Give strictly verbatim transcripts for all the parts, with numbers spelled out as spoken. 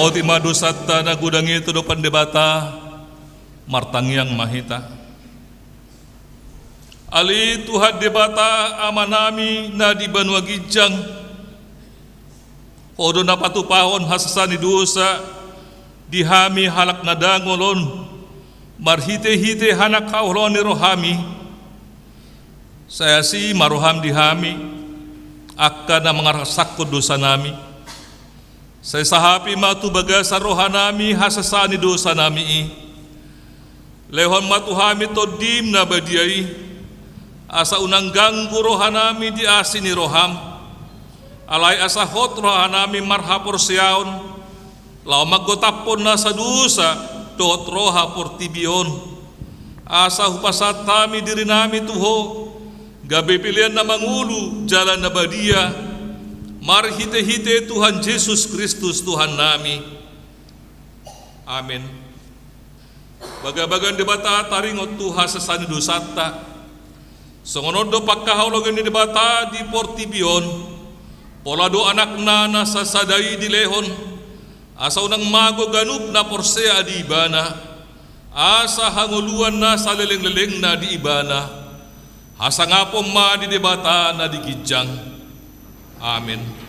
Oti ma dosanta na godang i tu adopan Debata. Martangiang ma hita. Ale Tuhan Debata Amanami na di banua ginjang, Ho do na patupahon hasesaan ni dosa di hami halak na dangol on, marhitehite hanak haholongan ni rohaMi. Sai asi ma rohaM di hami, angka na mangarsakkon dosanami. Sai sahapi ma tu bagasan rohanami hasesaan ni dosanami i. Lehon ma tu hami TondiM na badia i, asa unang ganggu rohanami di asi ni rohaM. Alai asa hot rohanami marhaporseaon, laho manggotaphon nasa dosa dohot roha portibi on. Asa hupasahat hami dirinami tu Ho, gabe pelean na mangolu jala na badia, marhitehite Tuhan Jesus Kristus Tuhannami. Amen. Bagabaga ni Debata taringot tu hasesaan ni dosanta. Songon on do pangkaholongan ni Debata di portibi on. Pola do AnakNa na sasada i dilehon, asa unang mago ganup na porsea di Ibana, asa hangoluan na salelenglelengna di Ibana. Hasangapon ma di Debata na di ginjang. Amen.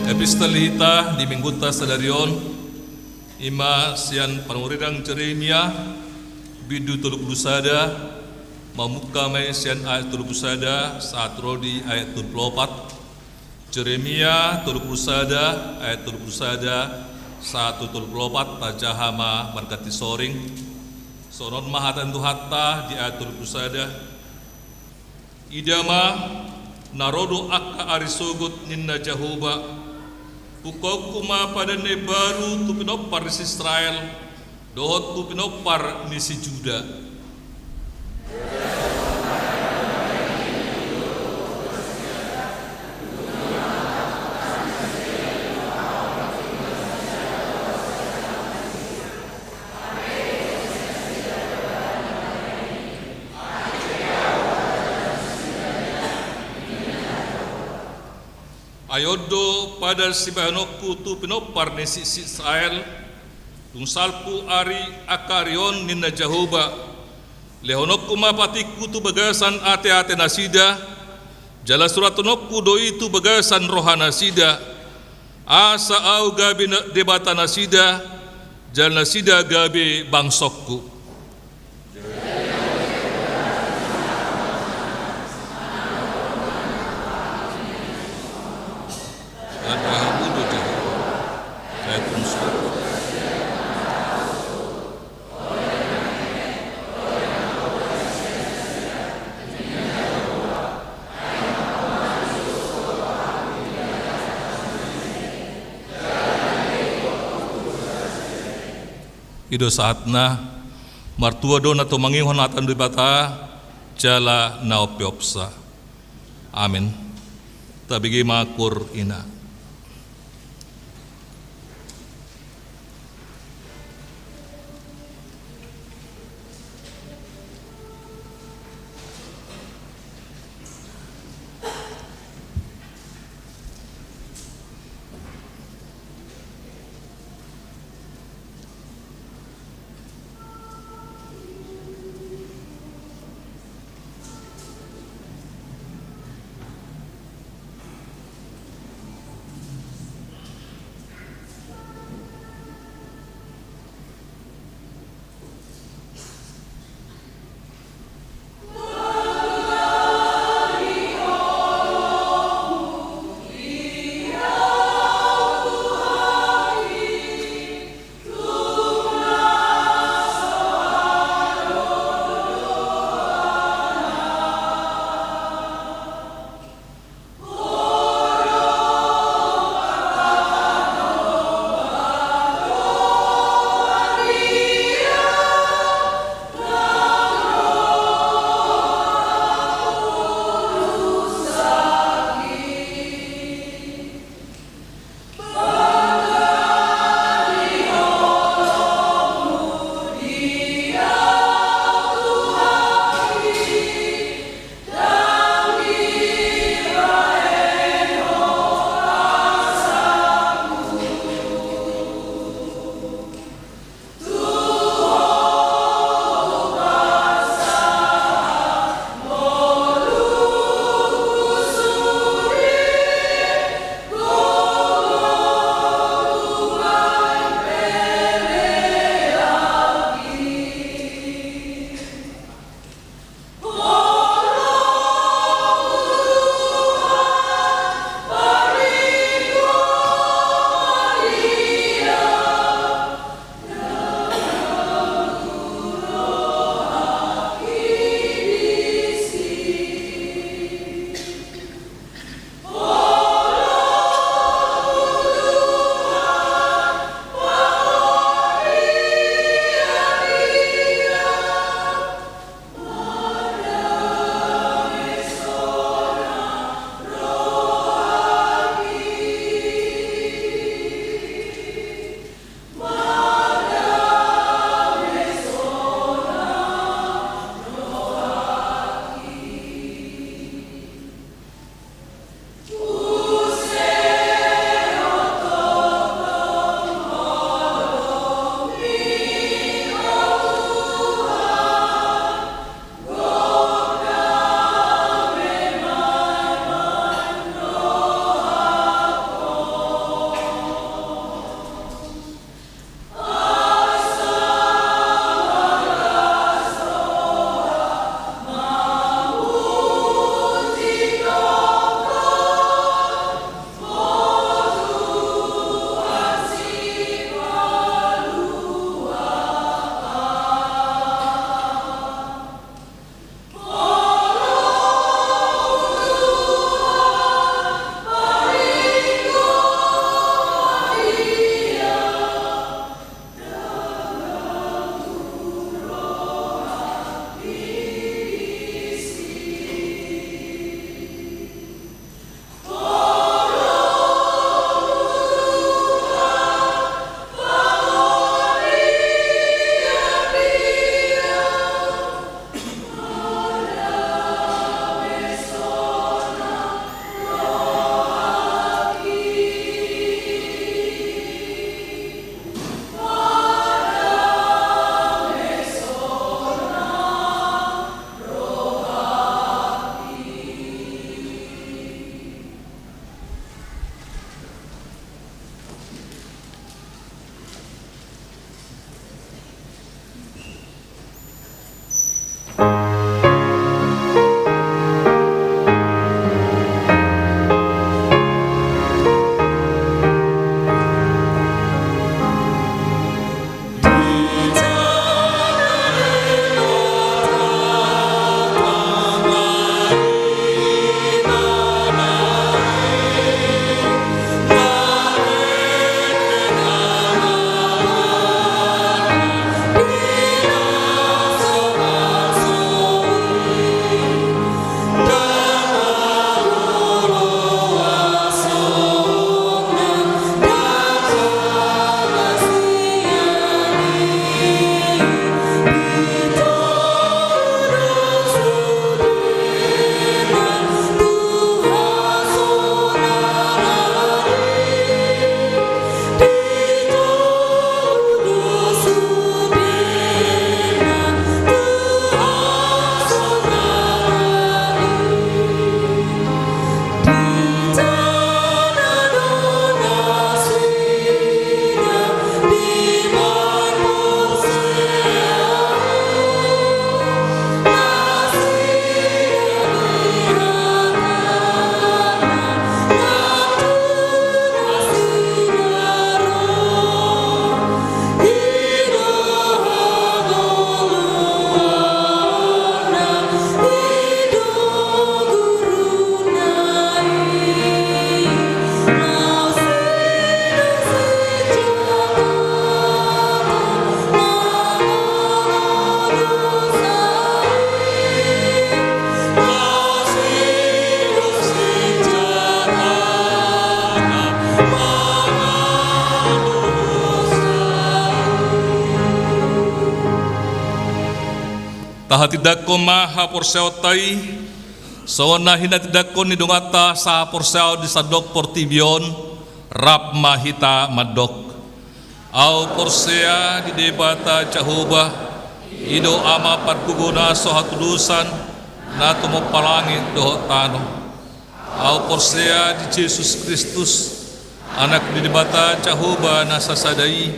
Epistel hita di minggunta sadari on, ima sian panurirang Jeremia, bindu tolu pulu sada, mamungka ma i sian ayat tolu pulu sada sahat ro di ayat tolu pulu opat. Jeremia tolu pulu sada ayat tolu pulu sada sahat tu tolu pulu opat, tajaha ma marganti soring. Songon on ma hata ni Tuhanta di ayat tolu pulu sada. Ida ma, na ro do angka ari sogot ninna Jahowa. Pungkaonku ma padan na imbaru tu pinompar ni si Israel, dohot tu pinompar ni si Juda. Ai on do padan sibahenonku tu pinompar ni si Israel, dung salpu ari angka ari on ninna Jahowa. Lehononku ma patikku tu bagasan ateate nasida, jala surathononku do i tu bagasan roha nasida, asa Ahu gabe na-, Debata nasida, jala nasida gabe bangsongku. Tanda hamu do Jahowa. I do sahatna. Martua do na tumangihon hata ni Debata jala na umpeopsa. Amen. Tabege ma kur ina. Tahatindangkon ma haporseaonta i, songon na hinatindangkon ni donganta sahaporseaon di sandok portibi on, rap ma hita mandok. Ahu porsea di Debata Jahowa, i do Ama pargogo na so hatudosan, na tumompa langit dohot tano. Ahu porsea di Jesus Kristus, Anak ni Debata Jahowa na sasada i,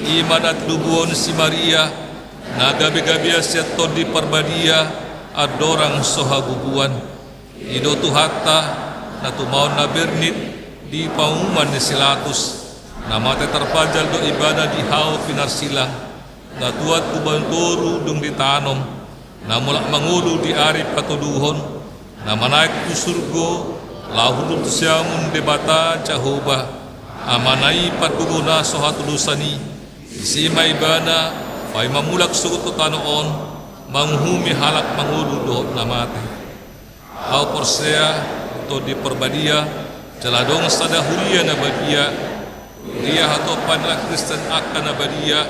i ma na tinubuhon si Maria, na gabe-gabean sian Tondi Parbadia, andorang so habubuan. I do Tuhanta, na tumaon na bernit di panguhuman ni si Latus, na mate tarpanjal do ibana di hau pinarsilang, na tuat tu banua toru dung ditanom, na mulak mangolu di ari patoluhon, na manaek tu surgo, laho hundul tu siamun Debata Jahowa, Amana i pargogo na so hatudosan i, disi ma ibana, paima mulak sogot tu tano on, manguhumi halak mangolu dohot na mate. Ahu porsea, Tondi Parbadia, jala adong sada huria na badia, huria hatopan ni halak Kristen angka na badia,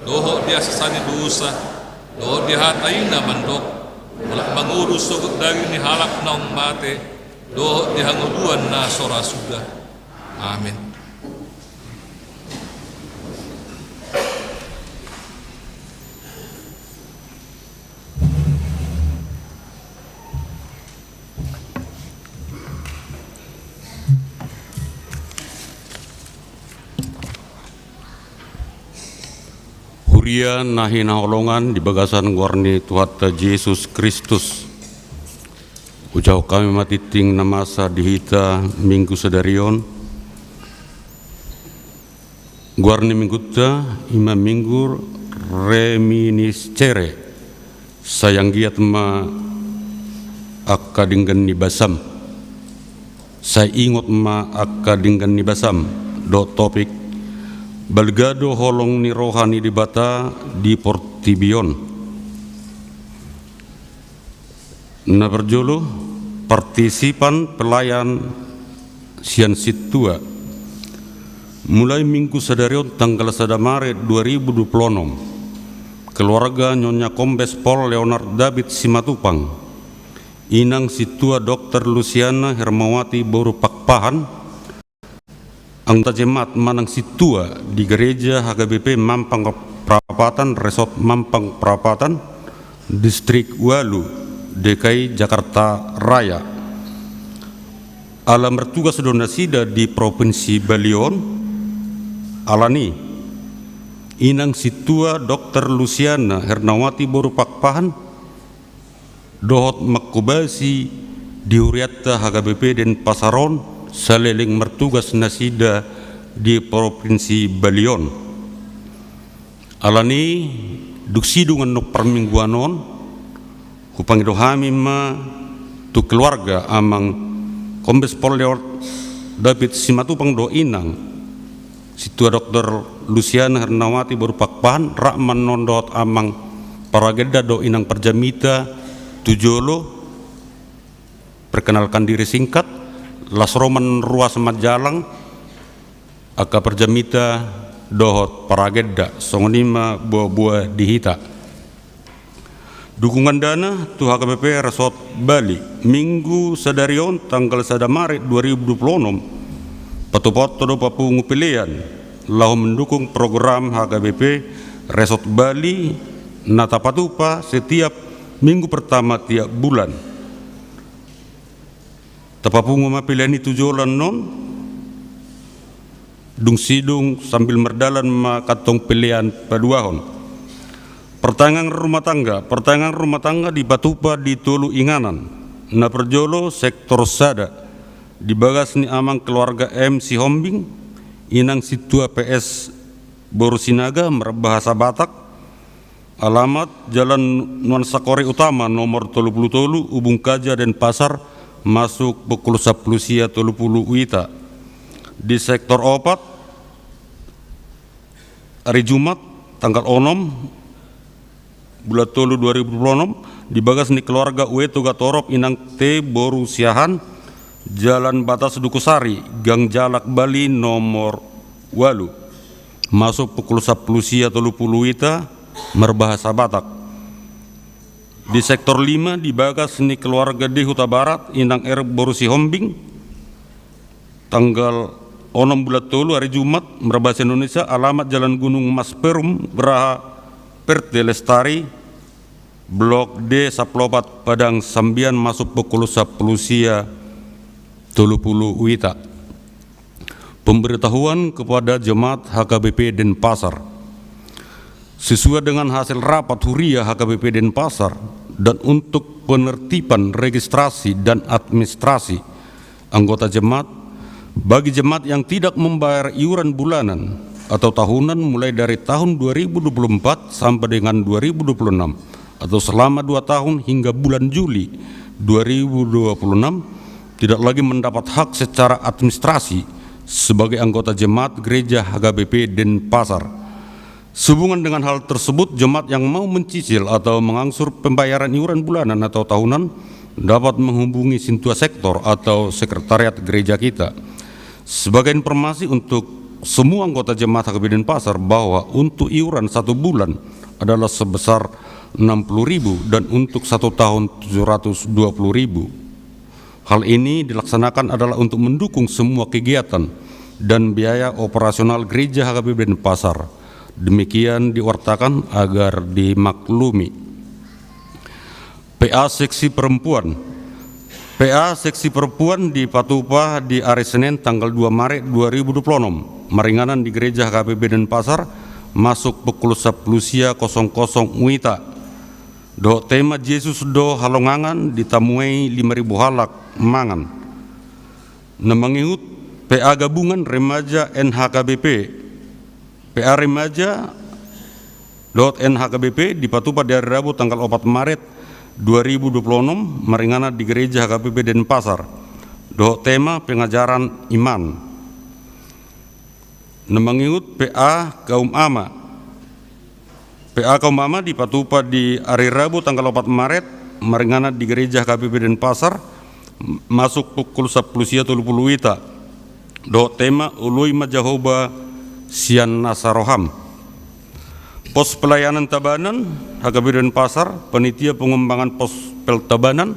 dohot di hasesaan ni dosa, dohot di hata i na mandok, mulak mangolu sogot daging ni halak naung mate, dohot di hangoluan na so ra suda. Amen. Huria na hinaholongan di bagasan goar ni Tuhanta Jesus Kristus. Ujahon hami ma tingting na masa di hita Minggu sadari on. Goar ni minggunta i ma Minggu Reminiscere. Sai anggiat ma angka denggan ni basam. Sai ingot ma angka denggan ni basam. Dohot topik: Balga do holong ni roha ni Debata di portibi on. Na parjolo, partisipan pelayan sian sintua. Mulai Minggu sadari on tanggal sada Maret dua ribu dua puluh enam, keluarga Nyonya Kombes Pol Leonard David Simatupang, Inang Sintua Dokter Lusiana Hermawati boru Pakpahan, anggota jemaat manang sintua di Gereja H K B P Mampang Prapatan, Resort Mampang Prapatan, Distrik Walu, D K I Jakarta Raya. Ala martugas do nasida di Provinsi Bali on, alani Inang Sintua Dokter Lusiana Hernawati boru Pakpahan, dohot manghobasi di hurianta H K B P Denpasar on, saleleng martugas nasida di Provinsi Bali on. Alani dung sidung annon parmingguan on, hupangido hami ma tu keluarga amang Kombes Pol Leonard David Simatupang dohot inang Sintua Dokter Lusiana Hernawati boru Pakpahan, rap ma annon dohot amang paragenda dohot inang parjamita tu jolo, perkenalkan diri singkat, las ro ma annon ruas manjalang angka parjamita dohot paragenda, songon i ma boa-boa di hita. Dukungan dana tu H K B P Resort Bali. Minggu sadari on tanggal sada Maret dua ribu dua puluh enam, patupahonta do papungu pelean laho mendukung program H K B P Resort Bali na tapatupa setiap minggu pertama tiap bulan. Tapapungu ma pelean i tu jolo annon, dung sidung sambil mardalan ma kantong pelean paduahon. Pertanyaan rumah tangga, pertanyaan rumah tangga dipatupa di tolu inganan. Na parjolo sektor sada, di bagas ni amang keluarga M Sihombing, inang Sintua P S boru Sinaga, marbahasa Batak, alamat Jalan Nuansa Korek Utama nomor tolu pulu tolu, Ubung Kaja, Denpasar, masuk pukul sampulu sia tolu pulu wita. Di sektor opat, ari Jumat, tanggal onom bulan tolu dua ribu dua puluh enam, di bagas ni keluarga Ueto Gatorop, inang T boru Siahaan, Jalan Batas Dukusari, Gang Jalak Bali nomor walu. Masuk pukul sampulu sia tolu pulu wita, marbahasa Batak. Di sektor lima, di bagas ni keluarga D Hutabarat, Inang R boru Sihombing, tanggal onom bulan tolu, hari Jumat, marbahasa Indonesia, alamat Jalan Gunung Mas Perum, Geraha Perte Lestari, Blok D sampulu opat, Padang Sambian, masuk pukul sampulu sia tolu pulu WITA. Pemberitahuan kepada jemaat H K B P Denpasar. Sesuai dengan hasil rapat huria H K B P Denpasar dan untuk penertiban registrasi dan administrasi anggota jemaat, bagi jemaat yang tidak membayar iuran bulanan atau tahunan mulai dari tahun dua ribu dua puluh empat sampai dengan dua ribu dua puluh enam, atau selama dua tahun hingga bulan Juli dua ribu dua puluh enam, tidak lagi mendapat hak secara administrasi sebagai anggota jemaat gereja H K B P Denpasar. Sehubungan dengan hal tersebut, jemaat yang mau mencicil atau mengangsur pembayaran iuran bulanan atau tahunan dapat menghubungi Sintua Sektor atau sekretariat gereja kita. Sebagai informasi untuk semua anggota jemaat H K B Denpasar bahwa untuk iuran satu bulan adalah sebesar enam puluh ribu dan untuk satu tahun tujuh ratus dua puluh ribu. Hal ini dilaksanakan adalah untuk mendukung semua kegiatan dan biaya operasional gereja H K B P Denpasar. Demikian diwartakan agar dimaklumi. P A seksi perempuan. P A seksi perempuan dipatupa di hari Senin tanggal dua Maret dua ribu dua puluh enam, maringanan di gereja H K B P Denpasar, masuk pukul sampulu sia kosong kosong WITA. Dohot tema Jesus do halongangan, ditamuai lima ribu halak mangan. Na mangihut P A gabungan remaja N H K B P. P A remaja dohot N H K B P dipatupa di hari Rabu tanggal opat Maret dua ribu dua puluh enam, maringanan di gereja H K B P Denpasar. Dohot tema pengajaran iman. Na mangihut P A kaum ama. P A kaum ama dipatupa di hari Rabu tanggal opat Maret, maringanan di gereja H K B P Denpasar, masuk pukul sampulu sia tolu pulu WITA. Dohot tema, oloi ma Jahowa sian nasa roham. Pos pelayanan Tabanan, H K B P Denpasar, panitia pengembangan pos pel Tabanan,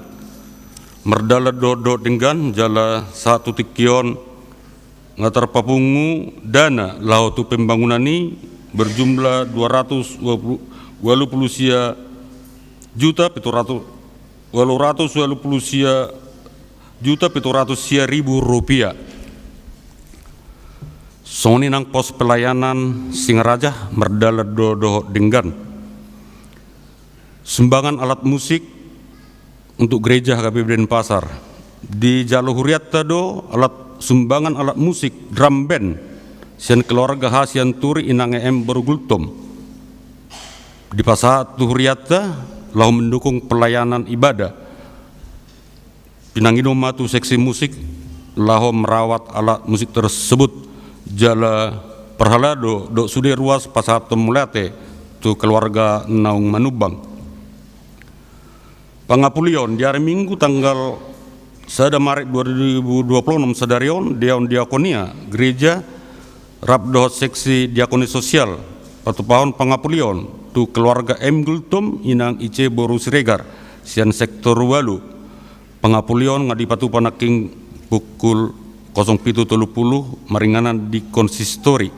mardalan dohot dohot denggan, jala sahat tu tingki on nga tarpapungu dana laho tu pembangunan i berjumlah dua ratus dua puluh, walu pulu sia juta pitu ratus, walu ratus walu pulu sia juta pitu ratus sia ribu rupiah. Songon i nang pos pelayanan Singaraja, mardalan do dohot denggan. Sumbangan alat musik untuk gereja H K B P Denpasar. Dijalo hurianta do alat, sumbangan alat musik drum band sian keluarga H Sianturi, Inang E M boru Gultom. Dipasahat tu hurianta laho mendukung pelayanan ibadah. Pinangido ma tu seksi musik laho merawat alat musik tersebut, jala parhalado dohot sude ruas pasahathon mauliate tu keluarga naung manumbang. Pangapulion, di hari Minggu tanggal sada Maret dua ribu dua puluh enam sadari on, Dewan Diakonia Gereja rap dohot seksi diakoni sosial patupahon pangapulion tu keluarga M Gultom, Inang Ice boru Siregar, sian sektor walu. Pangapulion nga dipatupa nangkin pukul kosong pitu tolu pulu maringanan di konsistori.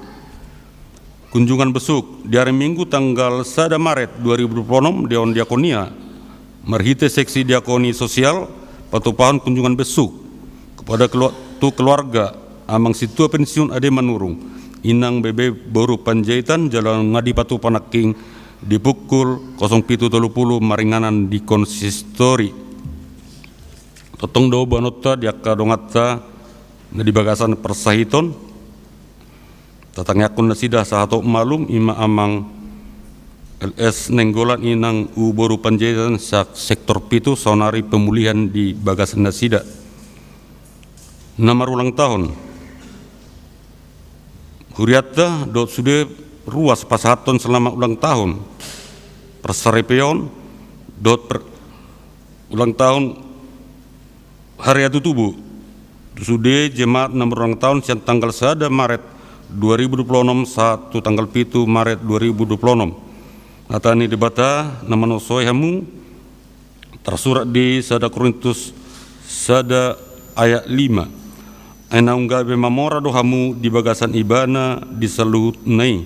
Kunjungan besuk, di hari Minggu tanggal sada Maret dua ribu dua puluh enam, Dewan Diakonia marhite seksi diakoni sosial patupahon kunjungan besuk kepada kelu-, tu keluarga Amang Sintua pensiun Ade Manurung, Inang Bebe boru Panjaitan, jala nga dipatupa nangkin di pukul kosong pitu tolu pulu maringanan di konsistori. Tongtong do boanonta di angka donganta na di bagasan parsahiton. Tatangiangkon nasida sahat tu malum, ima Amang L S Nainggolan, Inang U boru Panjaitan, sa-, sektor pitu, saonari pemulihan di bagasan nasida. Na marulang tahun. Hurianta dohot sude ruas pasahathon selamat ulang tahun. Parsaripeon dohot per-, ulang tahun hari atutubu tu sude jemaat na marulang tahun sian tanggal sada Maret dua ribu dua puluh enam sahat tu tanggal pitu Maret dua ribu dua puluh enam. Hata ni Debata na manosoi hamu, Tarsurat di sada Korintus sada ayat lima. Ai naung gabe mamora do hamu di bagasan ibana di saluhutna i,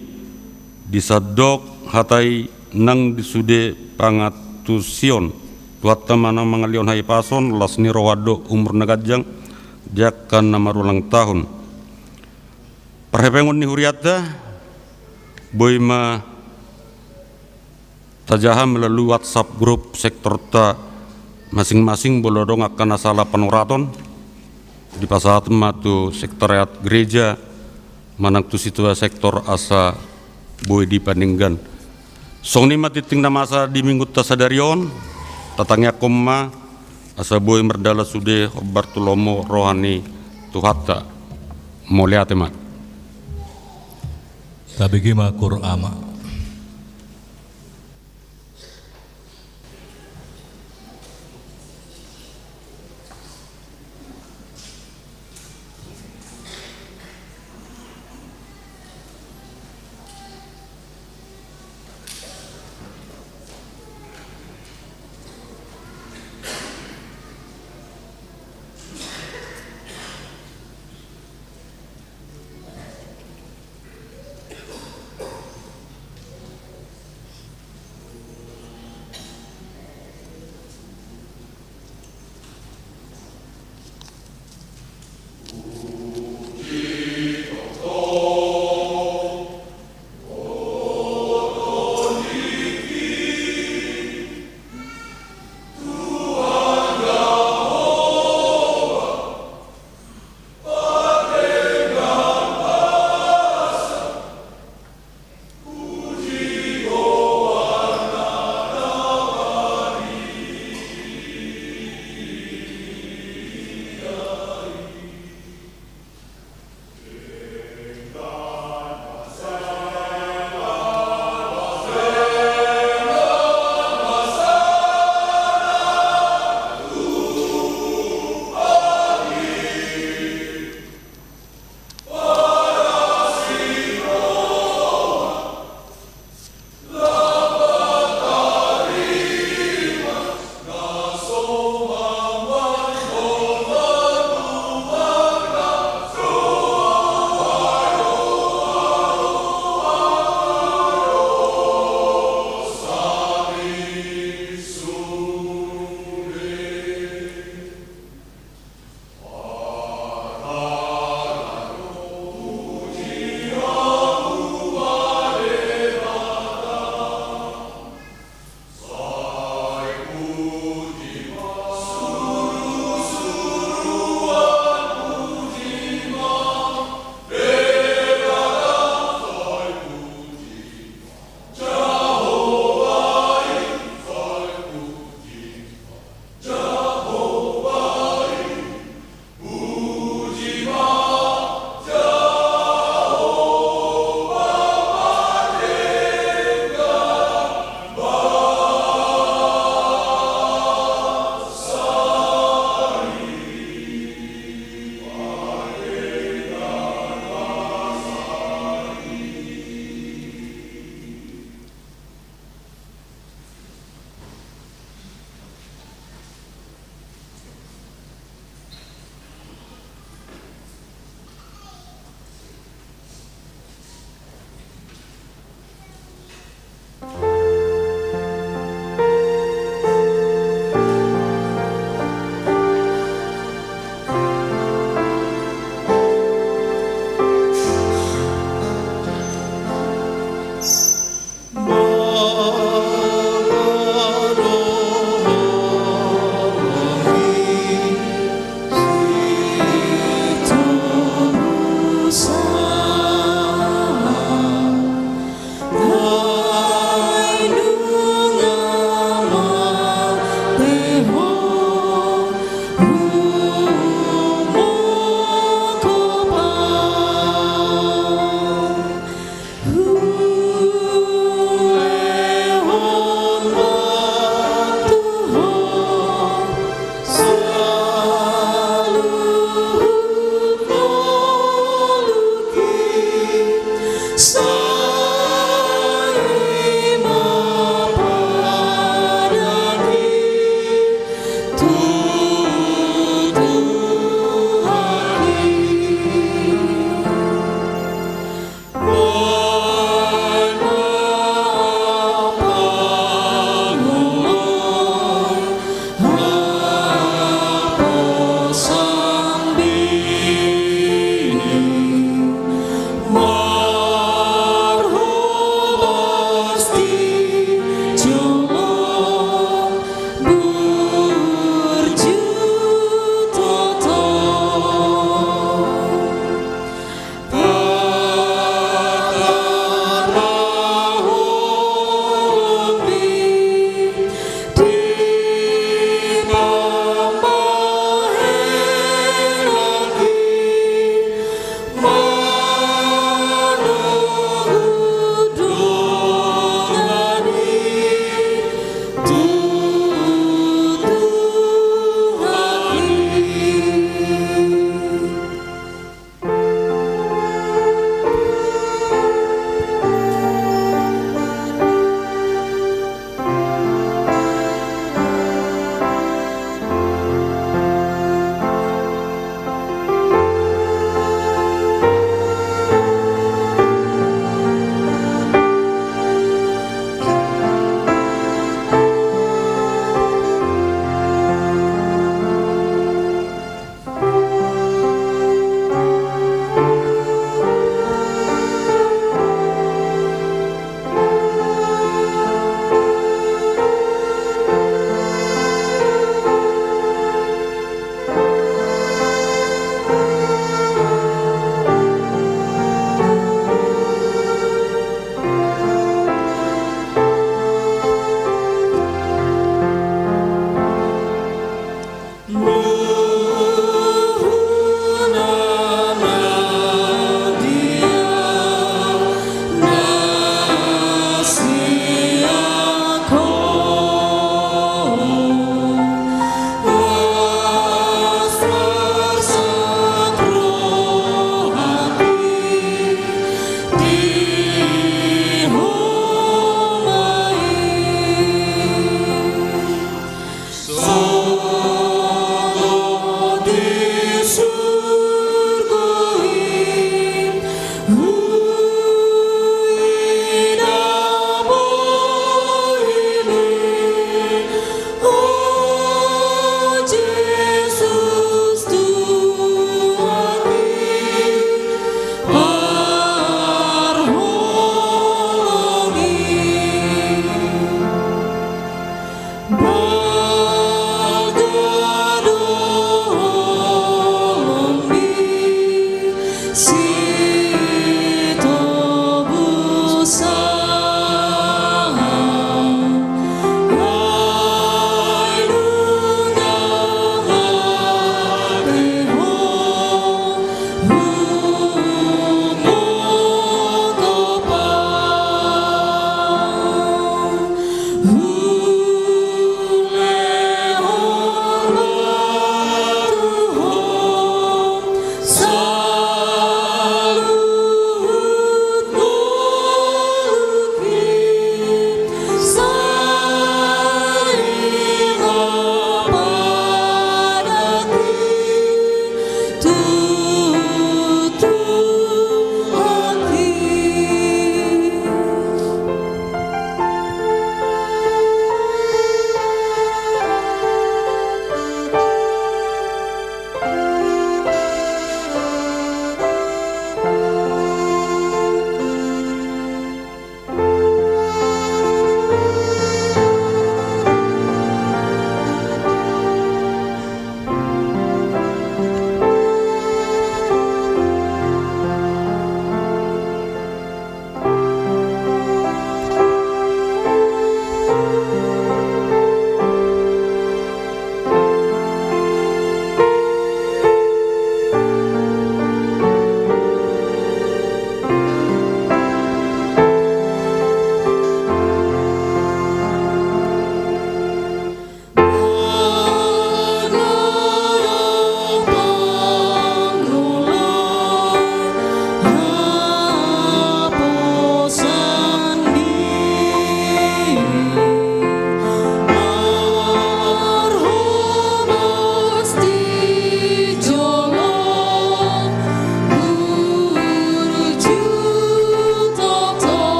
di sandok hata i nang di sude pangantusion. Tuhanta ma na mangalehon hahipason, las ni roha dohot umur na ganjang di angka na marulang tahun. Parhepengon ni hurianta, boi ma tajaha melalui WhatsApp grup sektorta masing-masing, molo adong angka na sala panoraton, dipasahat ma tu sekretariat gereja manang tu situa sektor asa boi dipaninggan. Songon i ma tingting na masa di minggunta sadari on, tatangiangkon ma asa boi mardalan sude hombar tu lomo roha ni Tuhanta. Mauliate ma. Tabege ma Qur'an.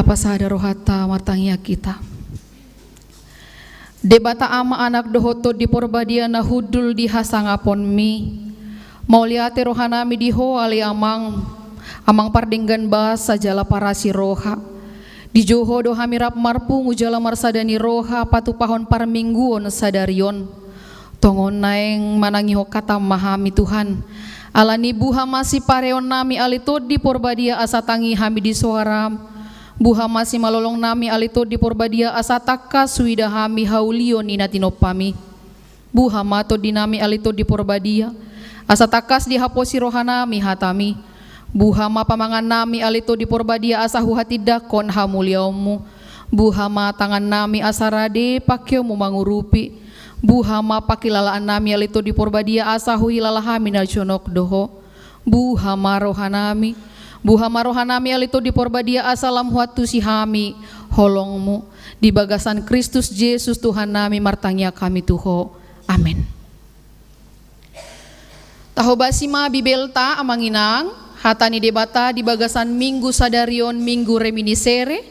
Pasada rohanta, martangiang hita. Debata Ama, Anak dohot Tondi Porbadia na hundul di hasangaponMi, mauliate rohanami di Ho ale Amang, Amang pardenggan basa jala parasi roha. Dijou Ho do hami rap marpungu jala marsada ni roha patupahon parmingguon sadari on. Tongon naeng manangihon hataM ma hami, Tuhan. Alani buha ma sipareonnami ale Tondi Porbadia asa tangi hami di soaraM. Buha ma simalolongnami ale Tondi Porbadia asa tangkas huida hami haulion ni na tinompaMi. Buha ma tondinami ale Tondi Porbadia asa tangkas dihaposi rohanami hataMi. Buha ma pamangannami ale Tondi Porbadia asa huhatindangkon hamuliaonMu. Buha ma tangannami asa rade pangkeonMu mangurupi. Buha ma pangkilalaannami ale Tondi Porbadia asa huhilala hami na jonok do Ho. Buha ma rohanami. Buha ma rohanami ale Tondi Porbadia asa lam huantusi hami holongMu. Di bagasan Kristus Jesus Tuhannami martangiang hami tu Ho. Amen. Tahobasi ma Bibelta, Amang Inang, hata ni Debata di bagasan Minggu sadari on, Minggu Reminiscere,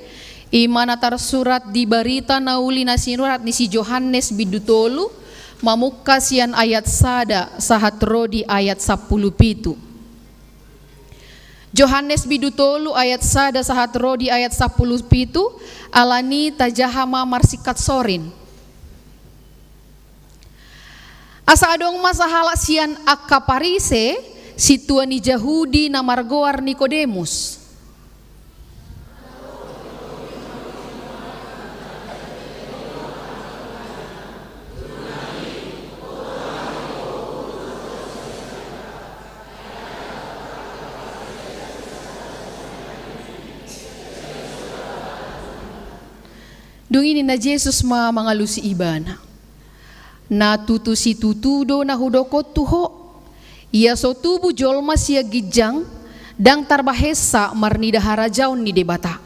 i ma na tarsurat di Barita na Uli na sinurat ni si Johannes bindu tolu, mamungka sian ayat sada sahat ro di ayat sampulu pitu. Johannes bindu tolu ayat sada sahat ro di ayat sampulu pitu, alani tajaha ma marsingkat sorin. Asa adong ma sahalak sian angka Parise, sintua ni Jahudi na margoar Nikodemus. Dung i ninna Jesus ma mangalusi ibana: Na tutu situtu do na hudok on tu ho: Ia so tubu jolma sian ginjang, ndang tarbahensa marnida harajaon ni Debata.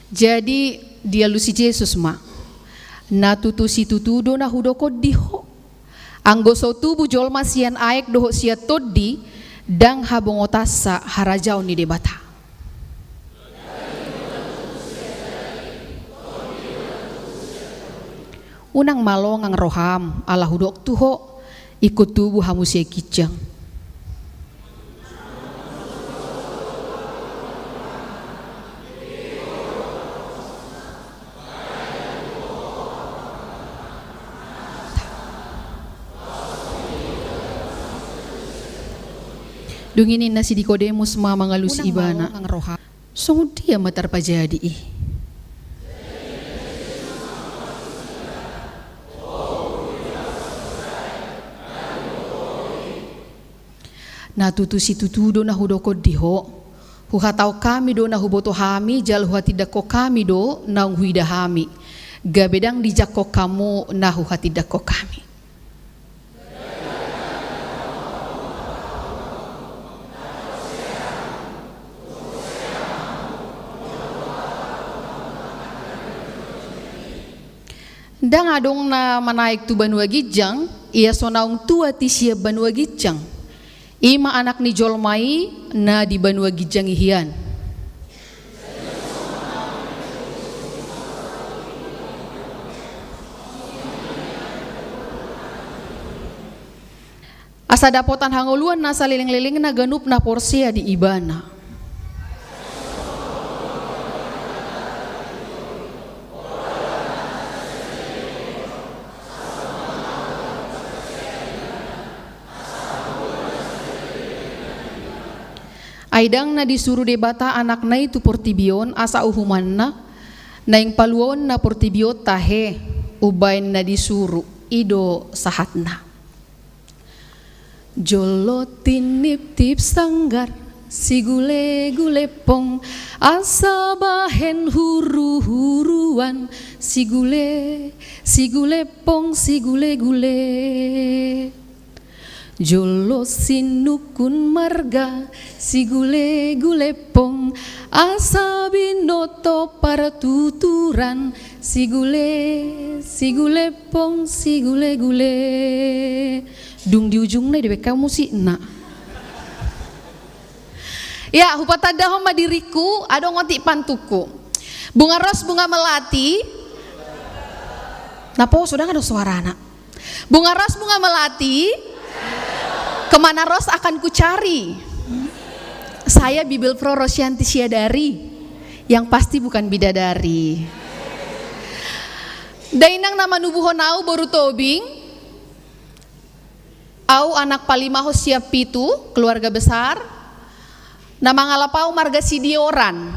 Jadi dialusi Jesus ma: Na tutu situtu do na hudok on di ho: Anggo so tubu jolma sian aek dohot sian tondi, ndang habongotansa harajaon ni Debata. Unang ma longang roham, ala hudok tu ho: Ingkon tubu hamu sian ginjang. Dung i ninna si Nikodemus ma mangalusi ibana: Songon dia ma tarpajadi i? Na tutu situtu do na hudok on di ho: Huhatahon hami do na huboto hami, jala huhatindangkon hami do naung huida hami, gabe ndang dijangkon hamu na huhatindangkon hami. Ndang adong na manaek tu banua ginjang, ia so naung tuat i sian banua ginjang. I ma Anak ni jolma i na di banua ginjang i hian. Asa dapotan hangoluan na salelenglelengna ganup na porsea di ibana. Ai ndang na disuru Debata Anakna i tu portibi on asa uhumanna, naeng paluaonna portibi on tahe, umbaen na disuru, i do sahatna. Jolo tiniptip sanggar, sigulegule pong, asa bahen huruhuruan, sigule, sigule pong, sigulegule. Jolo sinungkun marga Sigulegule pong, asa binoto partuturan Sigule, Sigule pong, Sigulegule. Dung di ujungna i dibaen hamu musikna. Ya, hupatandahon ma diringku, adong otik pantungku. Bunga ros, bunga melati. Naposo, ndang adong suarana. Bunga ros, bunga melati. Kemana ros akan kucari? Saya Bibelvrouw Rosianti Siadari. Yang pasti bukan bidadari. Dainang na manubuhon au, boru Tobing. Au anak palimahon sian pitu, keluarga besar. Na mangalap au marga Sidioran.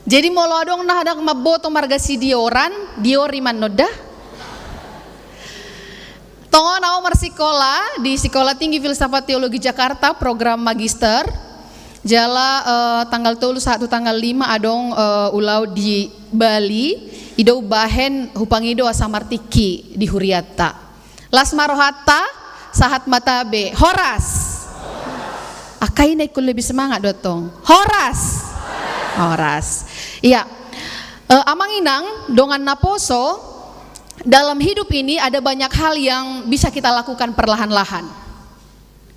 Jadi molo adong na hendak mamboto marga Sidioran, Diori ma annon da. Tongon au marsikola di Sekolah Tinggi Filsafat Teologi Jakarta, program magister. Jala, eh, tanggal tolu sahat tu tanggal lima adong, eh, ulaon di Bali, i do umbahen hupangido asa martingki di hurianta. Las ma rohanta, sahat ma tabe. Horas. Angka i na ingkon lebih semangat do tong. Horas. Horas. Iya. Eh, amang inang, dongan naposo, dalam hidup ini ada banyak hal yang bisa kita lakukan perlahan-lahan.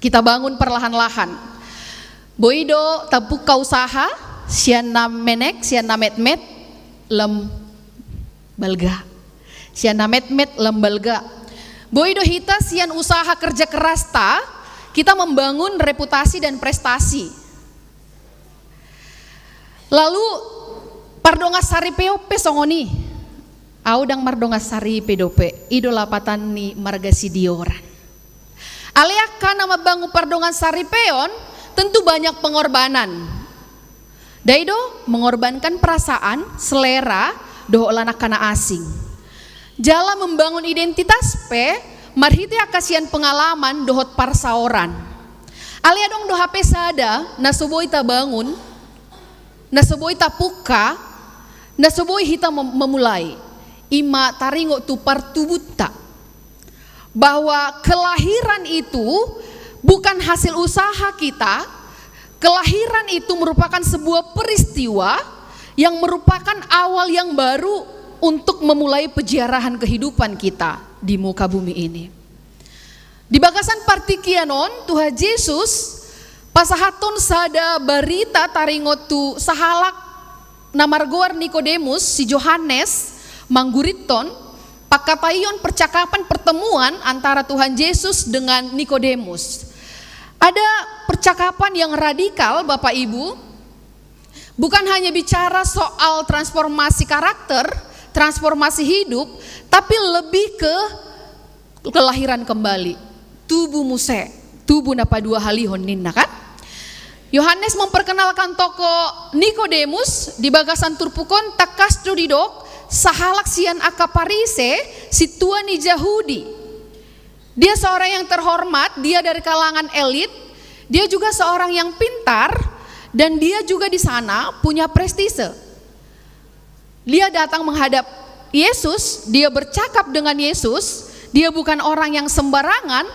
Kita bangun perlahan-lahan. Boi do tapungka usaha, sian na menek, sian na metmet, lam balga. Sian na metmet lam balga. Boi do hita sian usaha kerja kerasta, kita membangun reputasi dan prestasi. Lalu, pardongansaripeon pe songon i. Au ndang mardongansaripe dope, i do lapatan ni marga Sidioran. Alai angka na mambangun pardongansaripeon, tentu banyak pengorbanan. Dai do, mengorbankan perasaan, selera, dohot lan angka na asing. Jala membangun identitas pe, marhite angka sian pengalaman dohot parsaoran. Alai adong do hape sada, na so boi tabangun, na so boi tapungka, na so boi hita mem-, memulai. I ma taringot tu partubunta. Bahwa kelahiran itu bukan hasil usaha kita, kelahiran itu merupakan sebuah peristiwa yang merupakan awal yang baru untuk memulai peziarahan kehidupan kita di muka bumi ini. Di bagasan partingkian on, Tuhan Jesus pasahathon sada barita taringot tu sahalak na margoar Nikodemus, si Johannes, manggurithon, pangkataion percakapan pertemuan antara Tuhan Jesus dengan Nikodemus. Ada percakapan yang radikal, Bapak Ibu, bukan hanya bicara soal transformasi karakter, transformasi hidup, tapi lebih ke kelahiran kembali. Tubu muse, tubu na paduahalihon ninna kan? Yohanes memperkenalkan tokoh Nikodemus di bagasan turpuk on, tangkas do didok, sahalak sian angka Parise, sintua ni Jahudi. Dia seorang yang terhormat, dia dari kalangan elit, dia juga seorang yang pintar, dan dia juga di sana punya prestise. Dia datang menghadap Yesus, dia bercakap dengan Yesus, dia bukan orang yang sembarangan,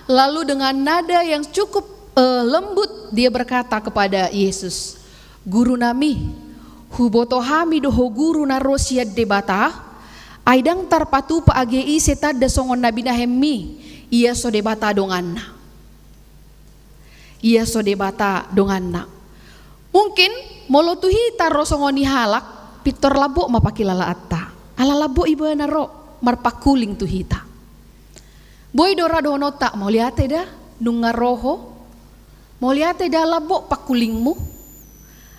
lalu dengan nada yang cukup, eh, lembut dia berkata kepada Yesus, "Guru nami, huboto hami do Ho Guru na ro sian Debata, ai ndang tarpatupa age ise tanda songon na binahenmi, ia so Debata donganna." Ia so Debata donganna. Mungkin, molo tu hita ro songon i halak, pintor lambok ma pangkilalaanta. Ala lambok ibana ro, marpangkuling tu hita. Boi do ra dohononta, mauliate da, nunga ro ho. Mauliate da lambok pangkulingmu.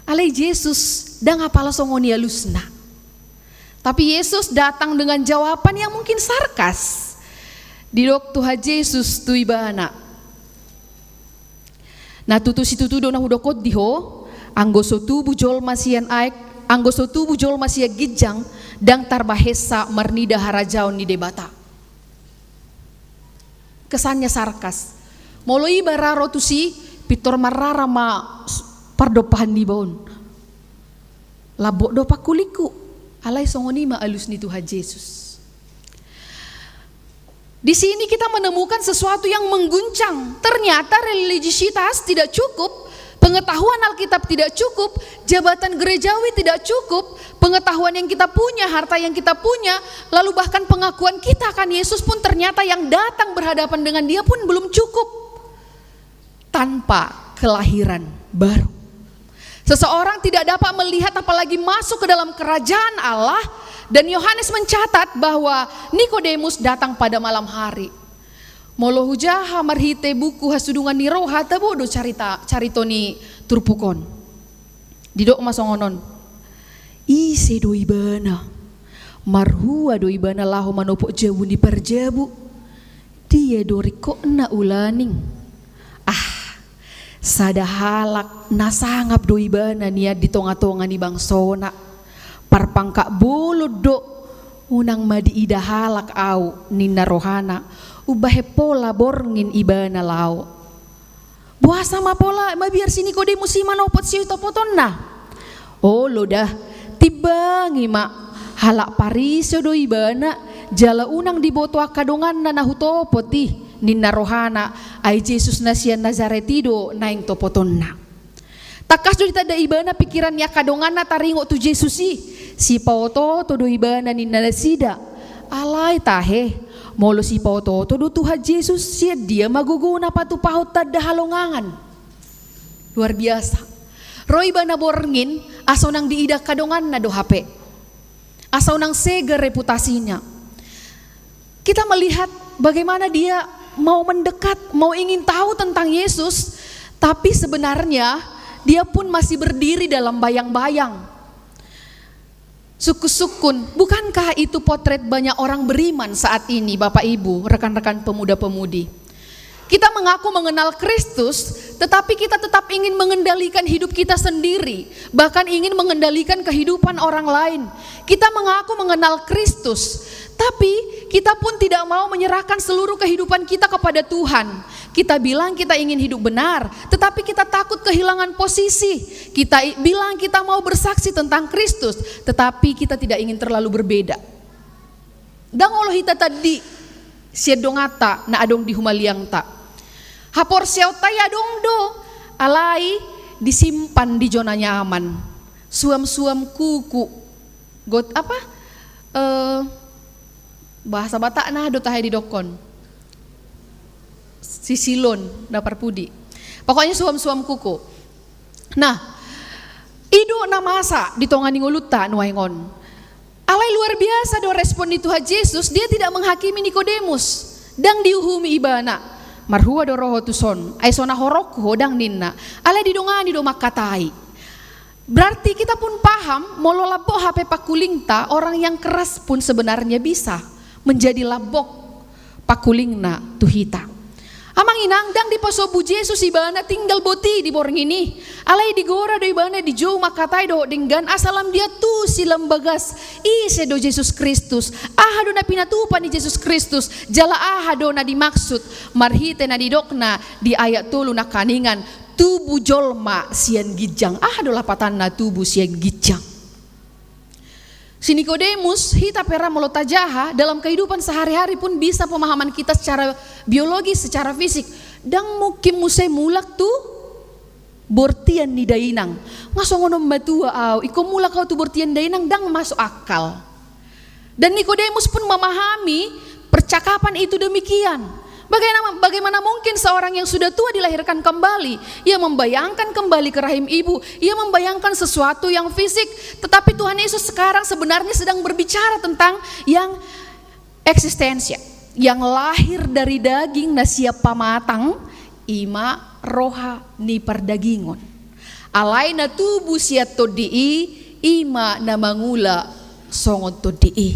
Alai Jesus, ndang apala songon i alusna. Tapi Yesus datang dengan jawaban yang mungkin sarkas. Didok Tuhan Jesus tu ibana, "Na tutu situtu do na hudok on di ho, anggo so tubu jolma sian aek, anggo so tubu jolma sian ginjang, ndang tarbahensa marnida harajaon ni Debata." Kesannya sarkas. Molo iba ra ro tusi, pintor marrara ma s-, pardompahan niba on. Lambok do pangkulingku, alai songon i ma alus ni Tuhan Jesus. Di sini kita menemukan sesuatu yang mengguncang. Ternyata religiositas tidak cukup, pengetahuan Alkitab tidak cukup, jabatan gerejawi tidak cukup, pengetahuan yang kita punya, harta yang kita punya, lalu bahkan pengakuan kita akan Yesus pun ternyata yang datang berhadapan dengan Dia pun belum cukup tanpa kelahiran baru. Seseorang tidak dapat melihat apalagi masuk ke dalam kerajaan Allah, dan Yohanes mencatat bahwa Nikodemus datang pada malam hari. Molo hujaha marhite buku Hasudungan ni Roha, tabo do carita, carito ni turpuk on. Didok ma songon on. Ise do ibana? Marhua do ibana laho manopot jabu ni parjabu? Dia do ringkotna ulaning? Ah, sada halak na sangap do ibana nian di tonga-tonga ni bangsona. Parpangkat bolon do, unang ma diida halak au, ninna rohana, umbahen pola borngin ibana laho. Boasa ma pola mabiar si Nikodemus i manopot siutopotonna? Olo da, timbangi ma, halak Pariseo do ibana, jala unang diboto angka donganna na hutopot i, ninna rohana, ai Jesus na sian Nazaret i do naeng topotonna. Tangkas do ditanda ibana pikiran ni angka donganna taringot tu Jesus i. Sipaotooto do ibana ninna nasida. Alai tahe, molo sipaotooto do Tuhan Jesus, sian dia ma gogona patupahon tanda halongangan? Luar biasa. Ro ibana borngin, asa unang diida angka donganna do hape. Asa unang sega reputasinya. Kita melihat bagaimana dia mau mendekat, mau ingin tahu tentang Yesus, tapi sebenarnya dia pun masih berdiri dalam bayang-bayang. Sungkun-sungkun, bukankah itu potret banyak orang beriman saat ini, Bapak Ibu, rekan-rekan pemuda-pemudi? Kita mengaku mengenal Kristus, tetapi kita tetap ingin mengendalikan hidup kita sendiri, bahkan ingin mengendalikan kehidupan orang lain. Kita mengaku mengenal Kristus, tapi kita pun tidak mau menyerahkan seluruh kehidupan kita kepada Tuhan. Kita bilang kita ingin hidup benar, tetapi kita takut kehilangan posisi. Kita i-, bilang kita mau bersaksi tentang Kristus, tetapi kita tidak ingin terlalu berbeda. Ndang olo hita tandi sian donganta na adong di humaliangta. Haporseaonta i adong do, alai disimpan di zona nyaman. Suam-suam kuku. Got apa? Eh, bahasa Batakna do tahe didokkon. Sisilon, na parpudi. Pokoknya suam-suam kuku. Nah, i do na masa di tonga ni ngolunta nuaeng on. Alai luar biasa do respon ni Tuhan Jesus, dia tidak menghakimi Nikodemus. Ndang diuhumi ibana. Marhua do ro ho tuson, ai so na horongku ho, ndang ninna. Alai didongani do mangkatai. Berarti kita pun paham, molo lambok hape pangkulingta, orang yang keras pun sebenarnya bisa menjadi lambok pangkulingna tu hita. Amang inang, ndang dipasombu Jesus ibana tinggal boti di borngin i. Alai digora do ibana, dijou mangkatai dohot denggan asa lam dia tusi lam bagas. Ise do Jesus Kristus? Aha do na pinatupa ni Jesus Kristus? Jala aha do na dimaksud marhite na nidokna di ayat tolu nangkaningan, tubu jolma sian ginjang? Aha do lapatanna tubu sian ginjang? Si Nikodemus, hita pe ra molo tajaha, dalam kehidupan sehari-hari pun bisa pemahaman kita secara biologis, secara fisik. Ndang mungkin muse mulak tu bortian ni dainang. Nga songon on matua au, ingkon mulak au tu bortian dainang, ndang masuk akal. Dan Nikodemus pun memahami percakapan itu demikian. Bagaimana, bagaimana mungkin seorang yang sudah tua dilahirkan kembali? Ia membayangkan kembali ke rahim ibu. Ia membayangkan sesuatu yang fisik. Tetapi Tuhan Yesus sekarang sebenarnya sedang berbicara tentang yang eksistensial, yang lahir dari daging na siap pamatang, i ma roha ni pardagingon. Alai na tubu sian Tondi i, i ma na mangula songon Tondi i.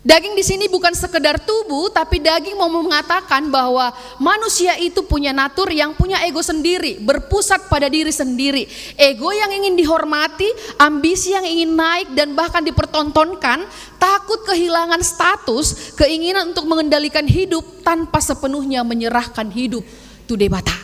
Daging di sini bukan sekedar tubuh, tapi daging mau mengatakan bahwa manusia itu punya natur yang punya ego sendiri, berpusat pada diri sendiri. Ego yang ingin dihormati, ambisi yang ingin naik dan bahkan dipertontonkan, takut kehilangan status, keinginan untuk mengendalikan hidup tanpa sepenuhnya menyerahkan hidup tu Debata.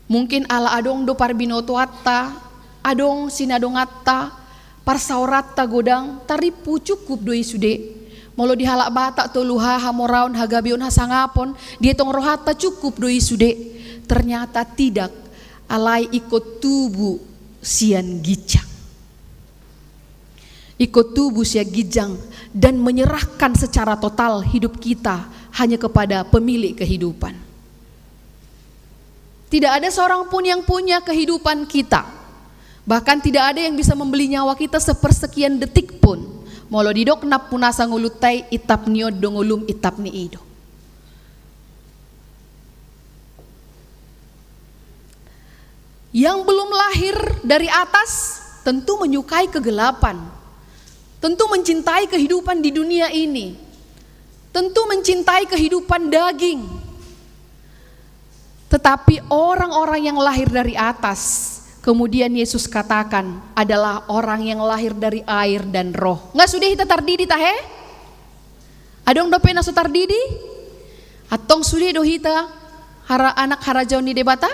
Mungkin ala adong do parbinotoanta, adong sinadonganta, parsaoranta godang, tarimpu cukup do i sude. Molo di halak Batak, tolu H: hamoraon, hagabeon, hasangapon, dietong rohanta cukup do i sude. Ternyata tidak, alai ingkon tubu sian ginjang. Ingkon tubu sian ginjang dan menyerahkan secara total hidup kita hanya kepada pemilik kehidupan. Tidak ada seorang pun yang punya kehidupan kita. Bahkan tidak ada yang bisa membeli nyawa kita sepersekian detik pun. Molo didok nampuna asa ngolunta i, intap ni on do ngolum, intap ni i do. Yang belum lahir dari atas tentu menyukai kegelapan, tentu mencintai kehidupan di dunia ini, tentu mencintai kehidupan daging. Tetapi orang-orang yang lahir dari atas, kemudian Yesus katakan, adalah orang yang lahir dari air dan Roh. Nga sude hita tardidi, tahe? Adong dope na so tardidi? Antong sude do hita hara-, anak harajaon ni Debata?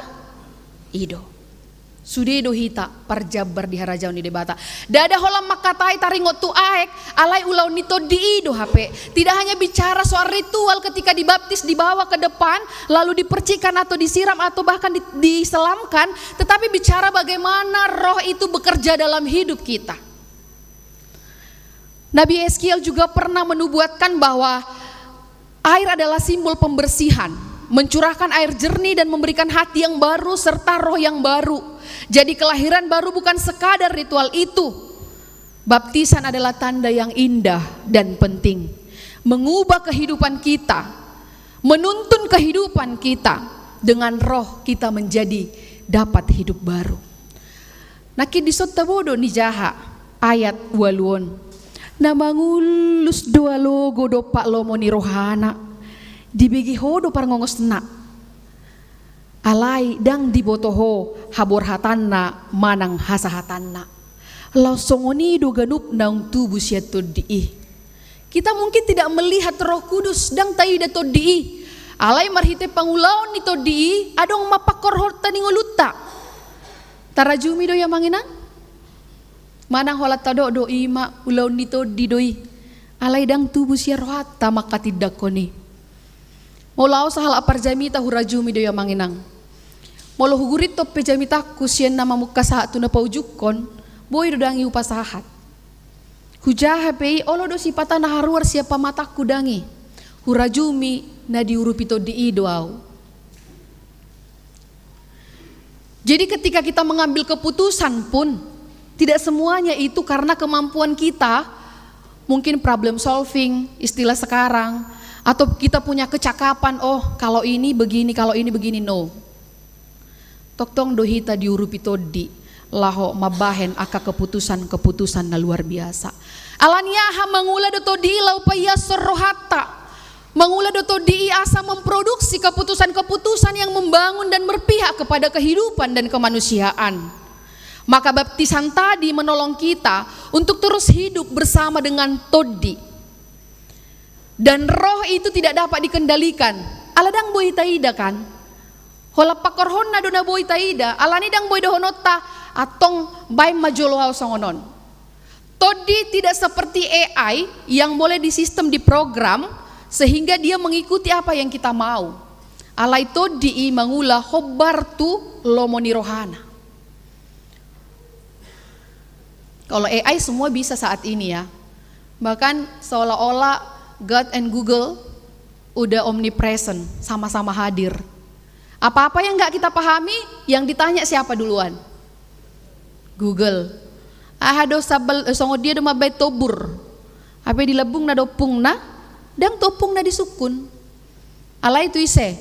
I do. Sude do hita parjambar di harajaon ni Debata. Ndada holan mangkatai taringot tu aek, alai ulaon ni Tondi i do hape. Tidak hanya bicara soal ritual ketika dibaptis, dibawa ke depan, lalu dipercikkan atau disiram atau bahkan di-, diselamkan, tetapi bicara bagaimana Roh itu bekerja dalam hidup kita. Nabi Ezekiel juga pernah menubuatkan bahwa air adalah simbol pembersihan, mencurahkan air jernih dan memberikan hati yang baru serta roh yang baru. Jadi, kelahiran baru bukan sekadar ritual itu. Baptisan adalah tanda yang indah dan penting, mengubah kehidupan kita, menuntun kehidupan kita. Dengan Roh, kita menjadi dapat hidup baru. Nangkin dison tabo do nijaha ayat ualu on. Na mangullus do alogo dompak lomo ni rohana, dibege ho do parngongosna, alai ndang diboto ho haborhatanna manang hasahatanna. Laos songon i do ganup naung tubu sian Tondi i. Kita mungkin tidak melihat Roh Kudus, ndang taida Tondi i. Alai marhite pangulaon ni Tondi i, adong ma pangkorhonta di ngolunta. Tarajumi do i, amang inang? Manang holan tadok do, i ma ulaon ni Tondi do i, alai ndang tubu sian rohanta mangkatindangkon i. Molo ahu sahalak parjamita, hurajumi do i, amang inang. Molo hugurithon pe jamitangku sian na mamungka sahat tu na paujungkon, boi do dang i hupasahat. Hujaha pe i, olo do sipata na haruar sian pamatangku dang i. Hurajumi na diurupi Tondi i do ahu. Jadi, ketika kita mengambil keputusan pun, tidak semuanya itu karena kemampuan kita, mungkin problem solving, istilah sekarang, atau kita punya kecakapan, "Oh, kalau ini begini, kalau ini begini," no. Tongtong do hita diurupi Tondi laho mambahen angka keputusan-keputusan na luar biasa. Alani aha? Mangula do Tondi i laho paiashon rohanta. Mangula do Tondi i asa memproduksi keputusan-keputusan yang membangun dan berpihak kepada kehidupan dan kemanusiaan. Maka baptisan tadi menolong kita untuk terus hidup bersama dengan Tondi. Dan Roh itu tidak dapat dikendalikan. Ala ndang boi taida, kan? Holan pangkorhonna do na boi taida, alani ndang boi dohononta, "Antong baen ma jolo ahu songon on." Tondi tidak seperti A I yang boleh disistem, diprogram, sehingga dia mengikuti apa yang kita mau. Alai Tondi i mangula hombar tu lomo ni rohana. Kalau A I semua bisa saat ini, ya. Bahkan seolah-olah God and Google udah omnipresent, sama-sama hadir. Apa-apa yang nggak kita pahami, yang ditanya siapa duluan? Google. Aha do sambal, eh, songon dia do mambaen tobur. Hape dilambungna do ompungna, ndang tu ompungna disungkun. Alai tu ise?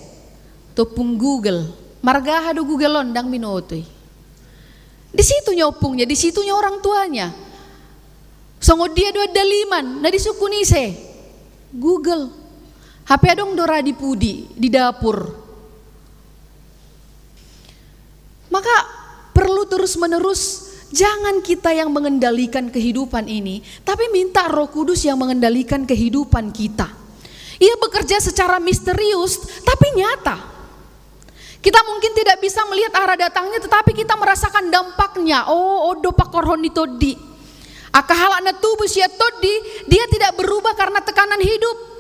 Tu ompung Google. Marga aha do Google on, ndang binoto i. Di situnya ompungnya, di situnya orang tuanya. Songon dia do andaliman, na disungkun ise? Google. Hape adong do ra di pudi, di dapur. Maka perlu terus-menerus, jangan kita yang mengendalikan kehidupan ini, tapi minta Roh Kudus yang mengendalikan kehidupan kita. Ia bekerja secara misterius, tapi nyata. Kita mungkin tidak bisa melihat arah datangnya, tetapi kita merasakan dampaknya. Oh, on do pangkorhon ni Tondi. Angka halak na tubu sian tondi, dia tidak berubah karena tekanan hidup.